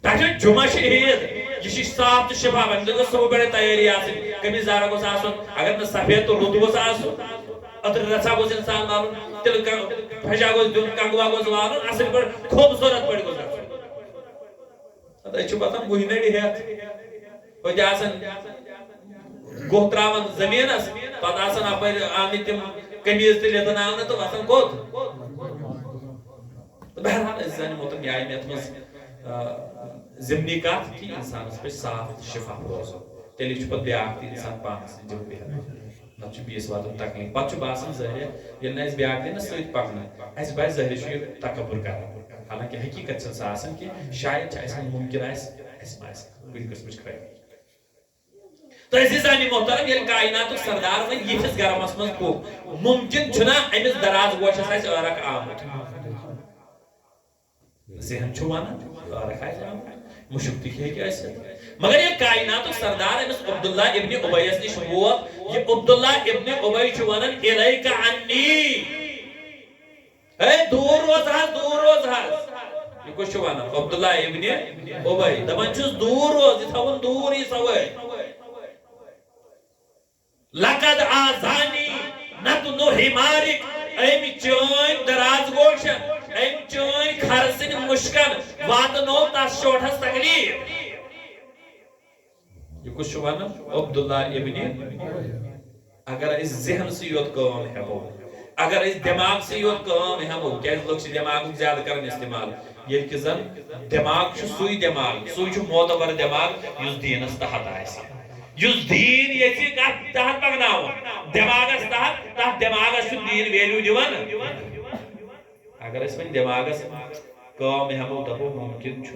تَتہِ چھُ جُمعہ چھِ عیٖد، یہِ چھِ صاف تہٕ شِفاف، اَمہِ دۄہ گٔژھ صُبحہٕ پٮ۪ٹھَے تیٲری آسٕنۍ۔ قمیٖض یَزار گوٚژھ آسُن، اگر نہٕ سفید تہٕ رُت گوٚژھ آسُن، أدرِ رَژھا گوٚژھ اِنسان وَلُن، تِلہٕ کَ-، پھَجا گوٚژھ دیُن، کنٛگوا گوٚژھ والُن، اَصٕل پٲٹھۍ خوٗبصوٗرت پٲٹھۍ گوٚژھ گژھُن۔ پتہٕ أسۍ چھِ وۄتھان وُہہِ نٔرِ ہٮ۪تھ۔ ہوٚتہِ آسان گُہہ ترٛاوان زٔمیٖنَس، پتہٕ آسان اَپٲرۍ آمٕتۍ تِم قمیٖض تہِ لِتھناونہٕ تہٕ وَسان کوٚت؟ تہٕ بہرحال، أسۍ زَنہِ مُتعلِق آیہِ مےٚ اَتھ منٛز، آ، ضِمنی کَتھ کہِ اِنسانَس پَزِ صاف تہٕ شِفاف روزُن۔ تیٚلہِ چھُ پَتہٕ بیٛاکھ تہِ اِنسان پانَس سۭتۍ دِل بیٚہوان۔ نَتہٕ چھُ بیٚیِس واتان تکلیٖف۔ پَتہٕ چھُ باسان ظٲہِر، ییٚلہِ نہٕ اَسہِ بیٛاکھ گٔے نہ سۭتۍ پَکنہٕ، اَسہِ باسہِ ظٲہِر چھُ یہِ تکبر کران۔ حالانکہِ حقیٖقت چھَنہٕ سۄ آسان کینٛہہ۔ شاید چھِ اَسہِ منٛز مُمکِن آسہِ، اَسہِ ما آسہِ کُنہِ قٕسمٕچ خٲمی۔ تہٕ عزیزانِ محترم، ییٚلہِ کائناتُک سردار وۄنۍ یِتھِس گرمس منٛز کھوٚو، مُمکِن چھُنا أمِس دراز گوشس آسہِ عٲرق آمُت؟ ذہن چھُ ونان، عٲرق آسہِ آمُت، مُشُک تہِ ہیٚکہِ ٲسِتھ۔ مگر ییٚلہِ کائناتُک سردار أمِس عبداللہ ابن اُبیَس نِش ووت، یہِ عبداللہ ابن اُبی چھُ ونان، "الیک عنی"، ہے، دوٗر روز حظ، دوٗر روز حظ۔ یہِ کُس چھُ ونان؟ عبداللہ ابن اُبی۔ دپان چھُس، "دوٗر روز، یہِ تھاوُن دوٗر، یہِ سوٲرۍ۔" لقد آذانی نتن حمارک، أمۍ چٲنۍ دراز گوشن، أمۍ چٲنۍ کھرٕ سٕنٛدۍ مُشکن واتنو تس شوٹھس تکلیف۔ یہِ کُس چھُ ونان؟ عبداللہ ابن۔ اگر أسۍ ذہنسٕے یوت کٲم ہٮ۪مو، اگر أسۍ دٮ۪ماغسٕے یوت کٲم ہٮ۪مو، کیازِ لُکھ چھِ دٮ۪ماغُک زیادٕ کران استعمال، ییٚلہِ کہِ زن دٮ۪ماغ چھُ سُے دٮ۪ماغ، سُے چھُ معتبر دٮ۪ماغ یُس دیٖنس تحت آسہِ، یُس دیٖن یژھِ کتھ تحت پکناوُن، دٮ۪ماغس تحت، تتھ دٮ۪ماغس چھُ دیٖن value دِوان۔ اگر أسۍ وۄنۍ دٮ۪ماغس کٲم ہٮ۪مو، دپو مُمکِن چھُ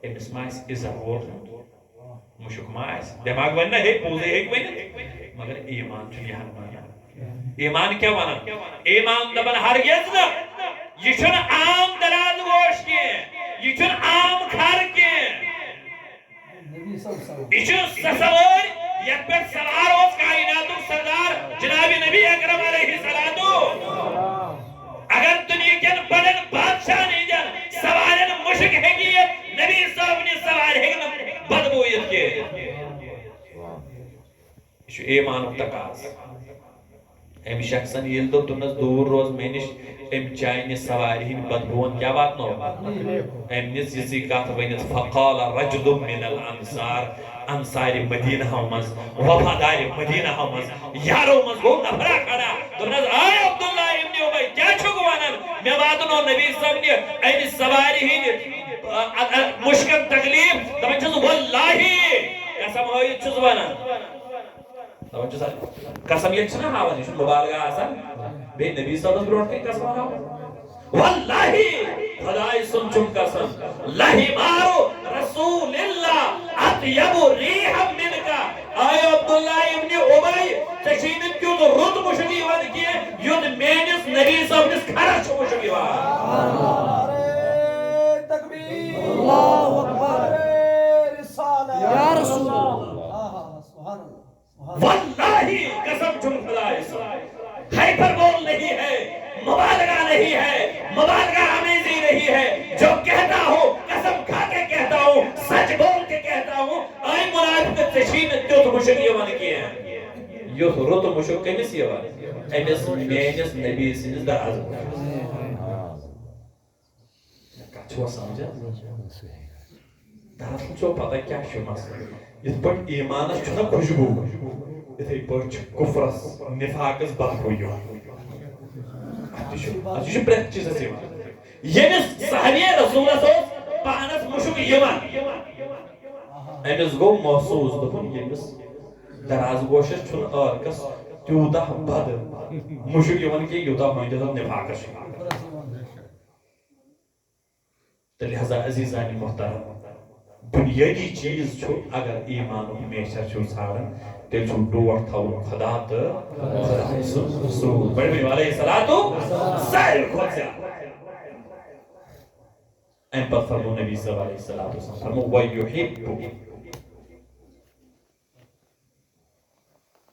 أمِس ما آسہِ اِزہ ووتمُت، مُشُک ما آسہِ؟ دٮ۪ماغ ونہِ نہ، ہے، پوٚزُے ہیٚکہِ ؤنِتھ، مگر ایمان چھُنہٕ یہِ ہن مانان۔ ایمان کیٛاہ ونان؟ ایمان دپان ہرگز نہٕ، یہِ چھُنہٕ عام دراز گوش کینٛہہ، یہِ چھُنہٕ عام کھر کینٛہہ۔ یہِ چھُ سۄ سوٲرۍ یتھ پٮ۪ٹھ سوار اوس کائناتُک سردار جناب نبی اکرم علیہ الصلوۃ۔ اگر دُنیہکٮ۪ن بڑٮ۪ن بادشاہن ہٕنٛدٮ۪ن سوارٮ۪ن مُشُک ہیٚکہِ یِتھ، نبی صٲبنہِ سوارِ ہیٚکہِ نہٕ بدبوٗ یِتھ کینٛہہ۔ یہِ چھُ ایمانُک تقاضہٕ۔ أمۍ شخصن ییٚلہِ دوٚپ، دوٚپنس، "دوٗر روز مےٚ نِش، أمۍ چانہِ سوارِ ہٕنٛدۍ بدبوٗہن کیٛاہ واتنو؟" أمۍ نِژ یِژٕے کتھ ؤنِتھ، فقال رجل من الانصار، انصارِ مدینہ ہو منٛز، وفادارِ مدینہ ہو منٛز، یارو منٛز گوٚو نفرا کھڑا۔ دوٚپنس، "اے عبداللہ ابن ابی، کیٛاہ چھُکھ ونان؟ مےٚ واتنو نبی صٲبنہِ أمِس سوارِ ہٕنٛدۍ، ا، ا، ا، مُشکن تکلیف؟" دپان چھُس، "واللہ"، قسم ہٲوِتھ چھُس ونان۔ دپان چھُس، قسم ییٚلہِ چھِنہ ہاوان، یہِ چھُنہٕ مبالغہ آسان۔ بیٚیہِ نبی صٲبس برونٛٹھ کَنہِ قسم ہاوان۔ واللہ، خدایہِ سُنٛد چھُم قسم، لحمار رسول اللہ اطیب ریحا منک۔ اے عبداللہ ابن ابی، ژےٚ چھُے نہٕ تیُتھ رُت مُشُک یِوان کینٛہہ، یُتھ میٲنِس نبی صٲبنِس کھرس چھُ مُشُک یِوان۔ نعرہ تکبیر۔ اللہ اکبر۔ نعرہ رسالت۔ یا رسول اللہ۔ آہا، سبحان اللہ۔ واللہ، قسم چھُم خدایہِ سُنٛد۔ ہائپربول نہیں ہے، مبالغہ نہیں ہے، مبالغہ آمیزی نہیں ہے۔ جو کہتا ہوں، قسم کھا کے کہتا ہوں، سچ بول کے کہتا ہوں، اے منافق، ژےٚ چھُے نہٕ تیُتھ مُشُک یِوان کینٛہہ۔ یُتھ رُت مُشُک کٔمِس یِوان؟ أمِس میٲنِس نبی سٕنٛدِس دراز۔ کتھ چھُوا سمجھان؟ دراصل چھو پتہ کیٛاہ چھُ مسلہٕ؟ یِتھ پٲٹھۍ ایمانس چھُنہ خوشبو، یِتھے پٲٹھۍ چھُ کفرس، نفاقس بدبو یِوان۔ اتھ تہِ چھُ، اتھ تہِ چھُ پرٛٮ۪تھ چیٖزس یِوان۔ ییٚمِس صحابی رسولس اوس پانس مُشُک یِوان، أمِس گوٚو محسوس، دوٚپُن، ییٚمِس دراز گوشس چھُنہٕ عٲرقس تیوٗتاہ بد مُشُک یِوان کینٛہہ، یوٗتاہ مٲنِتھ نفاقس چھُ۔ تہٕ لہذا عزیزانِ محترم، بنیٲدی چیٖز چھُ، اگر ایمانُک میچھر چھُو ژھانڈان، تیٚلہِ چھُو ٹوٹھ تھاوُن خدا تہٕ خدایہِ سُنٛد رسول۔ بڑِ بڑِ علیہ الصلوۃ ساروی کھۄتہٕ زیادٕ۔ اَمہِ پتہٕ فرموو نبی صلی اللہ علیہ وسلم، فرموو، "وَيُحِبُّ"۔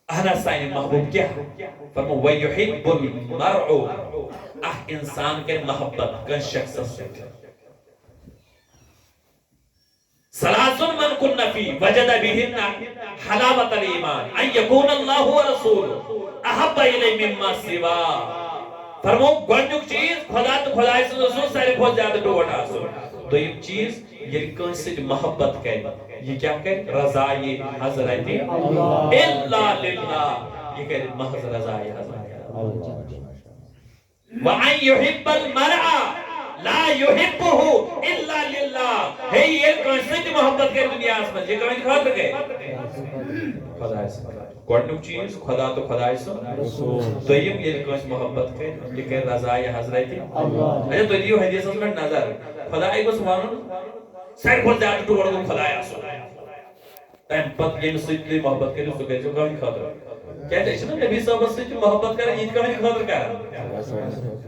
اہن حظ، سانہِ محبوب کیٛاہ؟ فرموو، "وَيُحِبُّ الْمَرْءُ"، اکھ انسان کرِ محبت کٲنٛسہِ شخصس سۭتۍ۔ "ثلاث من كن فيه وجد بهن حلاوة الإيمان، أن يكون الله ورسوله أحب إليه مما سواه"۔ فرموو، گۄڈٕنیُک چیٖز، خدا تہٕ خدایہِ سُنٛد رسول ساروی کھۄتہٕ زیادٕ ٹوٹھ آسُن۔ دوٚیِم چیٖز، ییٚلہِ کٲنٛسہِ سۭتۍ محبت کرِ، یہِ کیٛاہ کرِ؟ رضایہِ حضرت اللہ۔ الا للہ، یہِ کرِ محض رضایہِ حضرت اللہ۔ وأن يحب المرء لا يحبه إلا لله۔ ہے، ییٚلہِ کٲنٛسہِ سۭتۍ تہِ محبت کرِ دُنیاہس منٛز، یہِ کٕہٕنٛدِ خٲطرٕ کرِ؟ خدایہِ سٕنٛدِ خٲطرٕ۔ گۄڈٕنیُک چیٖز، خدا تہٕ خدایہِ سُنٛد رسول۔ دوٚیِم، ییٚلہِ کٲنٛسہِ محبت کرِ، یہِ کرِ رضایہِ حضرت اللہ۔ اچھا، تُہۍ دِیِو حدیثس پٮ۪ٹھ نظر۔ خدایہِ گوٚژھ ونُن، ساروی کھۄتہٕ زیادٕ ٹوٹھ گوٚو خدایہِ آسُن۔ تَمہِ پَتہٕ ییٚمہِ سۭتۍ تُہۍ محبت کٔرِو، سُہ کٔرۍزیو کٕہٕنٛدِ خٲطرٕ۔ کیٛازِ أسۍ چھِنہٕ نبی صٲبَس سۭتۍ تہِ محبت کران، یہِ تہِ کٕہٕنٛدِ خٲطرٕ کران۔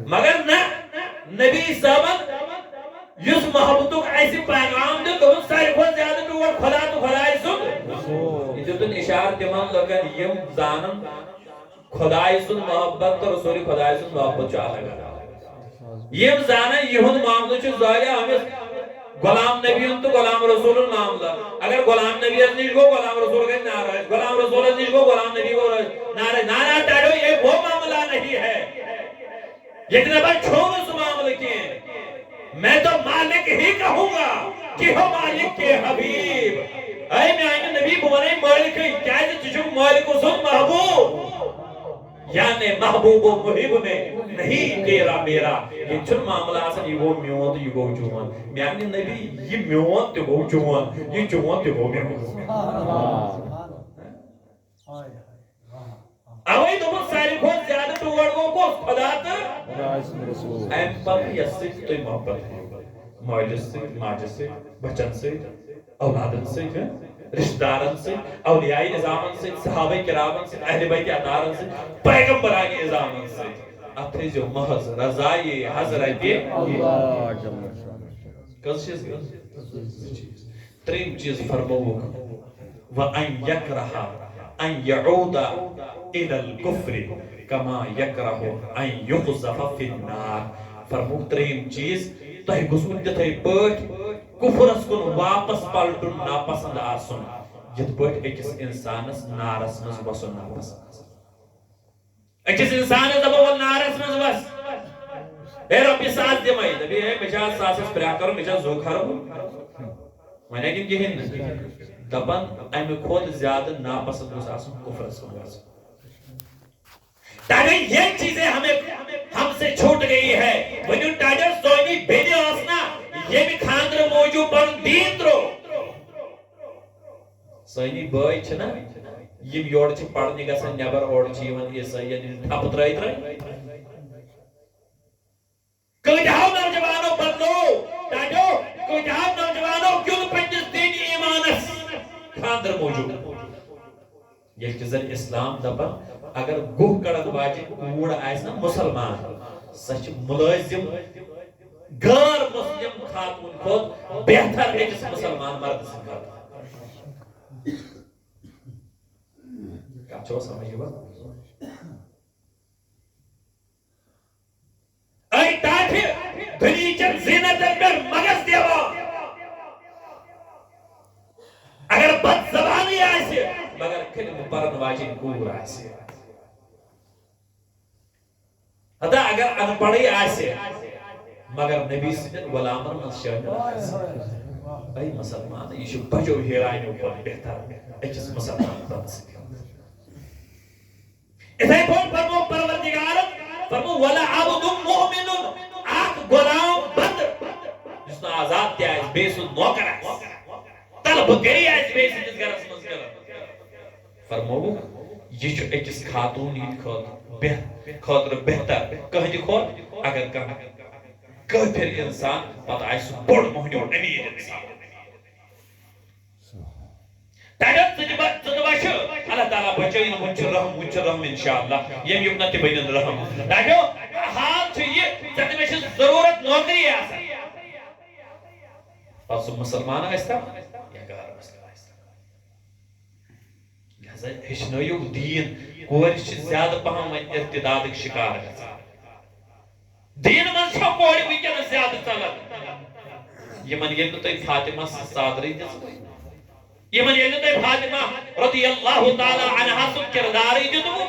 مگر نہ، نبی صٲبَن یُس محبتُک اَسہِ پیغام دیُت، دوٚپُن، ساروی کھۄتہٕ زیادٕ ٹوٹھ خۄدا تہٕ خۄدایہِ سُنٛد۔ یہِ دیُتُن اِشارٕ تِمَن لُکَن، یِم زانَن خۄدایہِ سُنٛد محبت تہٕ رسوٗلِ خۄدایہِ سُنٛد محبت چھُ الگ الگ۔ یِم زانن یِہُنٛد معاملہٕ چھُ ظٲہِر أمِس غلام نبی ہُنٛد تہٕ غلام رسولُن معاملہٕ۔ اگر غلام نبی یس نِش گوٚو، غلام رسول گژھِ ناراض۔ غلام رسولس نِش گوٚو، غلام نبی گوٚو ناراض۔ نہ، نہ، نہ، ٹاٹھو، یہ وہ معاملہ نہیں ہے۔ ییٚتہِ نہ بس چھوٚو نہٕ سُہ معاملہٕ کینٛہہ۔ میں تو مالک ہی کہوں گا کہ ہو مالک کے حبیب۔ اے میانہِ نبی، بہٕ ونے مٲلکٕے، کیازِ ژٕ چھُکھ مٲلکہٕ سُنٛد محبوب۔ یعنی محبوب و محب میں نہیں تیرا میرا۔ یہ چھُنہٕ معاملہٕ آسان، یہِ گوٚو میون تہٕ یہِ گوٚو چون۔ میانہِ نبی، یہِ میون تہِ گوٚو چون، یہِ چون تہِ گوٚو میون۔ اوے دوٚپُن، ساروی کھۄتہٕ زیادٕ ٹوٹھ گوٚو کُس؟ خۄدا تہٕ خۄداے سُنٛد رسول۔ امہِ پتہٕ یس سۭتۍ تُہۍ محبت کٔرِو، مٲلِس سۭتۍ، ماجہِ سۭتۍ، بچن سۭتۍ، اولادن سۭتۍ، ہہ؟ رشتہٕ دارن سۭتۍ، اولیاء عظامن سۭتۍ، صحابہ کرامن سۭتۍ، اہل بیت اطہارن سۭتۍ، پیغمبران عظامن سۭتۍ۔ اتھ تھٲیزیو محض رضایے حضرت۔ اللہ جل شانہ۔ کٔژ چیٖز گٔے؟ زٕ چیٖز۔ ترٛیٚیِم چیٖز فرمووُکھ، "وَأَن يَكْرَهَ أَن يَعُودَ إِلَى الْكُفْرِ كَمَا يَكْرَهُ أَن يُقْذَفَ فِي النَّارِ۔" فرمووُکھ ترٛیٚیِم چیٖز، تۄہہِ گوٚژھوُ تِتھَے پٲٹھۍ کُفرس کُن واپس پلٹُن ناپسند آسُن، یِتھ پٲٹھۍ أکِس انسانس نارس منٛز وسُن ناپسند آسہِ۔ أکِس انسانس دپو، "ول نارس منٛز وس، ہے رۄپیہِ ساس دِمے"، دپہِ، "ہے، مےٚ چھا ساسس پرٛاہ کرُن، مےٚ چھا زُو کھرُن؟" وۄنۍ ہیٚکہِ نہٕ کِہیٖنۍ نہٕ۔ دپان، امہِ کھۄتہٕ زیادٕ ناپسند گوٚژھ آسُن کُفرس کُن گژھُن۔ تاکہ یہ چیزیں ہمیں، ہم سے چھوٹ گئی ہے۔ ؤنِو ٹاٹھو، سٲنی بیٚنہِ ٲس نا ییٚمہِ خانٛدرٕ موٗجوٗب پنُن دیٖن ترٛوو۔ سٲنی بٲے چھِنہ، یِم یورٕ چھِ پرنہِ گژھان نٮ۪بر، اورٕ چھِ یِوان عیسٲیَن ہِنٛدۍ ٹھپہٕ ترٛٲوۍ ترٛٲوۍ۔ کۭتیٛاہو نوجوانو بدلو، ٹاٹھو، کۭتیٛاہو نوجوانو کیُتھ پننِس دینی ایمانس خانٛدر موٗجوٗب۔ ییٚلہِ کہِ زن اسلام دپان، اگر گُہہ کڑن واجیٚنۍ کوٗر آسہِ نا مسلمان، سۄ چھِ مُلٲزِم غٲر مسلم خاتوٗن کھۄتہٕ بہتر أکِس مسلمان مردٕ سٕنٛدِ خٲطرٕ۔ کتھ چھوا سمجھ یِوان؟ أے ٹاٹھہِ، دُنیہٕچن زینتن پٮ۪ٹھ مغز دیوان۔ اگر بد زبانٕے آسہِ، مگر کلمہٕ پرن واجیٚنۍ کوٗر آسہِ۔ ہتا اگر ان پڑھٕے آسہِ، مگر نبی سٕنٛدٮ۪ن غلامن منٛز شٲمِل آسہِ۔ اے مسلمان، یہِ چھُ بجو ہیرانیو کھۄتہٕ بہتر أکِس مسلمان بندٕ سٕنٛدِ خٲطرٕ۔ اِتھے پٲٹھۍ فرمو پروردگارن، فرمو، "ولعبد مؤمن"، اکھ غلام بندٕ، یُس نہٕ آزاد تہِ آسہِ، بیٚیہِ سُنٛد نوکر آسہِ، طلبہٕ کٔری آسہِ بیٚیہِ سٕنٛدِس گرس منٛز کران۔ فرمووُکھ، یہِ چھُ أکِس خاتوٗن ہِنٛدِ خٲطرٕ بہ-، خٲطرٕ بہتر کٕہٕنٛدِ کھۄتہٕ، اگر کانٛہہ کٲفِر اِنسان پتہٕ آسہِ سُہ بوٚڑ مۄہنیو أمیٖر اِنسان۔ تَتٮ۪تھ ژٕ تہِ بہ-، ژٕ تہِ وَچھِ، اللہ تعالیٰ بچٲیِن، وۄنۍ چھُ رحم، وۄنۍ چھُ رحم اِنشاءاللہ، ییٚمہِ یُک نہ تہِ بٔنِن رحم۔ دَپیو، حال چھُ یہِ، ژےٚ تہِ مےٚ چھِ ضروٗرت نوکری آسان۔ پَتہٕ سُہ مُسلمان ٲسۍ تَن یا غٲر مُسلمان ٲسۍ تَن۔ لہذا ہیٚچھنٲیِو دیٖن، کورِ چھِ زیادٕ پَہَم وۄنۍ ارتدادٕکۍ شِکار گژھان۔ دیٖنہٕ منٛز چھےٚ کورِ وٕنکیٚنَس زیادٕ ژَلان۔ یِمَن ییٚلہِ نہٕ تۄہہِ فاطمہ سٕنٛز ژادرٕے دِژوٕ، یِمَن ییٚلہِ نہٕ تۄہہِ فاطمہ رضی اللہ تعالیٰ عنہا سُنٛد کِردارٕے دیُتوٕ،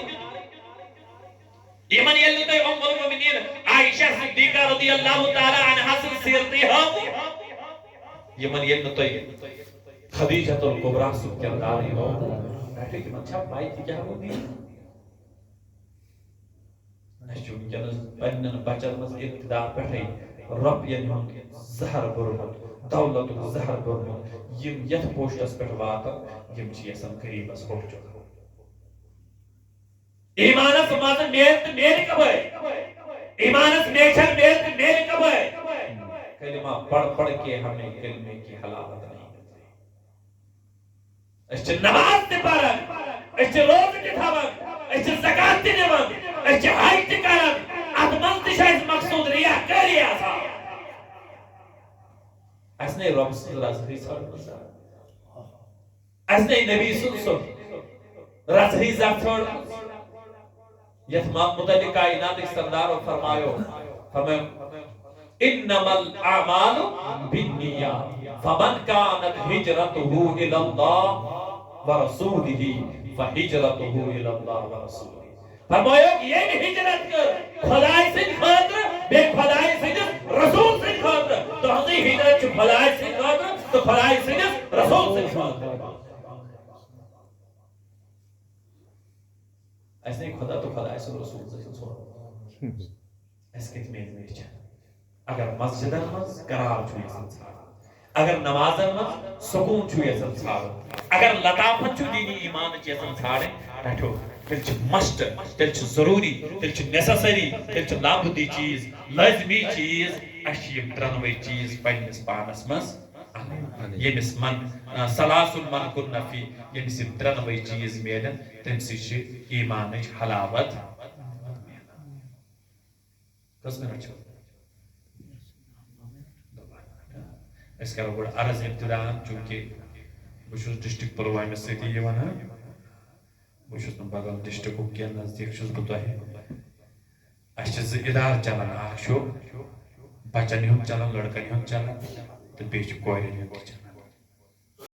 یِمَن ییٚلہِ نہٕ تۄہہِ ام المؤمنین عائشہ صدیقہ رضی اللہ تعالیٰ عنہا سٕنٛز سیٖرتٕے ہٲوٕ، یِمَن ییٚلہِ نہٕ تۄہہِ خدیجہ الکبریٰ سُنٛد کِردارٕے ہٲوٕ، پٮ۪ٹھٕ یِمَن چھا پَے تہِ کیٛاہ گوٚو دیٖن؟ اَسہِ چھُ وٕنکیٚنَس پنٛنٮ۪ن بَچَن منٛز ابتدا پٮ۪ٹھَے رۄپیَن ہُنٛد زَہر بوٚرمُت، دولتُک زَہر بوٚرمُت۔ یِم یَتھ پوسٹَس پٮ۪ٹھ واتَن، یِم چھِ یَژھان غریٖبَس ہوٚکھ چوٚن۔ ایمانَس منٛز میل تہٕ میلہِ کَپٲرۍ؟ ایمانَس میچھر میل تہٕ میلہِ کَپٲرۍ؟ کلمہ پڑھ پڑھ کے ہمیں کلمے کی حلاوت نہیں ملتی۔ أسۍ چھِ نماز تہِ پران، أسۍ چھِ روزٕ تہِ تھاوان، أسۍ چھِ زکات تہِ نِوان، أسۍ چھِ حج تہِ کران۔ اتھ منٛز تہِ چھُ اَسہِ مقصود ریاکٲری آسان۔ اَسہِ نے رۄب سٕنٛز رضٲیی ژھانٛڈمٕژ۔ اَسہِ نے نبی سٕنٛز سۄ رضٲیی ژھانٛڈمٕژ۔ یتھ ما-، متعلق کائناتٕکۍ سردارو فرمایو، فرمایو، "انما الاعمال بالنیات، فمن كانت هجرته الى الله ورسوله فهجرته الى الله ورسوله۔" فرمایو، ییٚمۍ ہجرت کٔر خدایہِ سٕنٛدِ خٲطرٕ، بیٚیہِ خدایہِ سٕنٛدِس رسول سٕنٛدِ خٲطرٕ، تُہٕنٛزٕے ہجرت چھِ خدایہِ سٕنٛدِ خٲطرٕ تہٕ خدایہِ سٕنٛدِس رسول سٕنٛدِ خٲطرٕ۔ اَسہِ نے خدا تہٕ خدایہِ سُنٛد رسول زٕ چھِ ژور۔ اَسہِ کَتہِ میلہِ میچھَن؟ اگر مسجدن منٛز قرار چھُ یژھان ژھانٛڈُن، اگر نمازن منٛز سکوٗن چھُ یژھان ژھانٛڈُن، اگر لطافت چھُ دینی ایمانٕچ یژھان ژھانٛڈٕنۍ، رٹھو، تیٚلہِ چھُ مسٹ، تیٚلہِ چھُ ضروٗری، تیٚلہِ چھُ نیسسری، تیٚلہِ چھُ لابدی چیٖز، لٲزمی چیٖز۔ اَسہِ چھِ یِم ترٛنوَے چیٖز پننِس پانس منٛز اَنٕنۍ۔ ییٚمِس من، آ، ثلاث من کن فی، ییٚمِس یِم ترٛنوَے چیٖز میلن، تٔمۍ سٕے چھِ ایمانٕچ حلاوت۔ کٔژ منٹ چھِ؟ أسۍ کرو گۄڈٕ عرض ابتداءً، چونکہ بہٕ چھُس ڈسٹرکٹ پُلوامہِ سۭتی یِوان، ہاں؟ بہٕ چھُس نہٕ بدل ڈسٹرکُک کینٛہہ، نزدیٖک چھُس بہٕ تۄہہِ۔ اَسہِ چھِ زٕ ادارٕ چلان، اکھ چھُ بچن ہُنٛد چلان، لڑکن ہُنٛد چلان، تہٕ بیٚیہِ چھُ کورٮ۪ن ہُنٛد تہِ چلان۔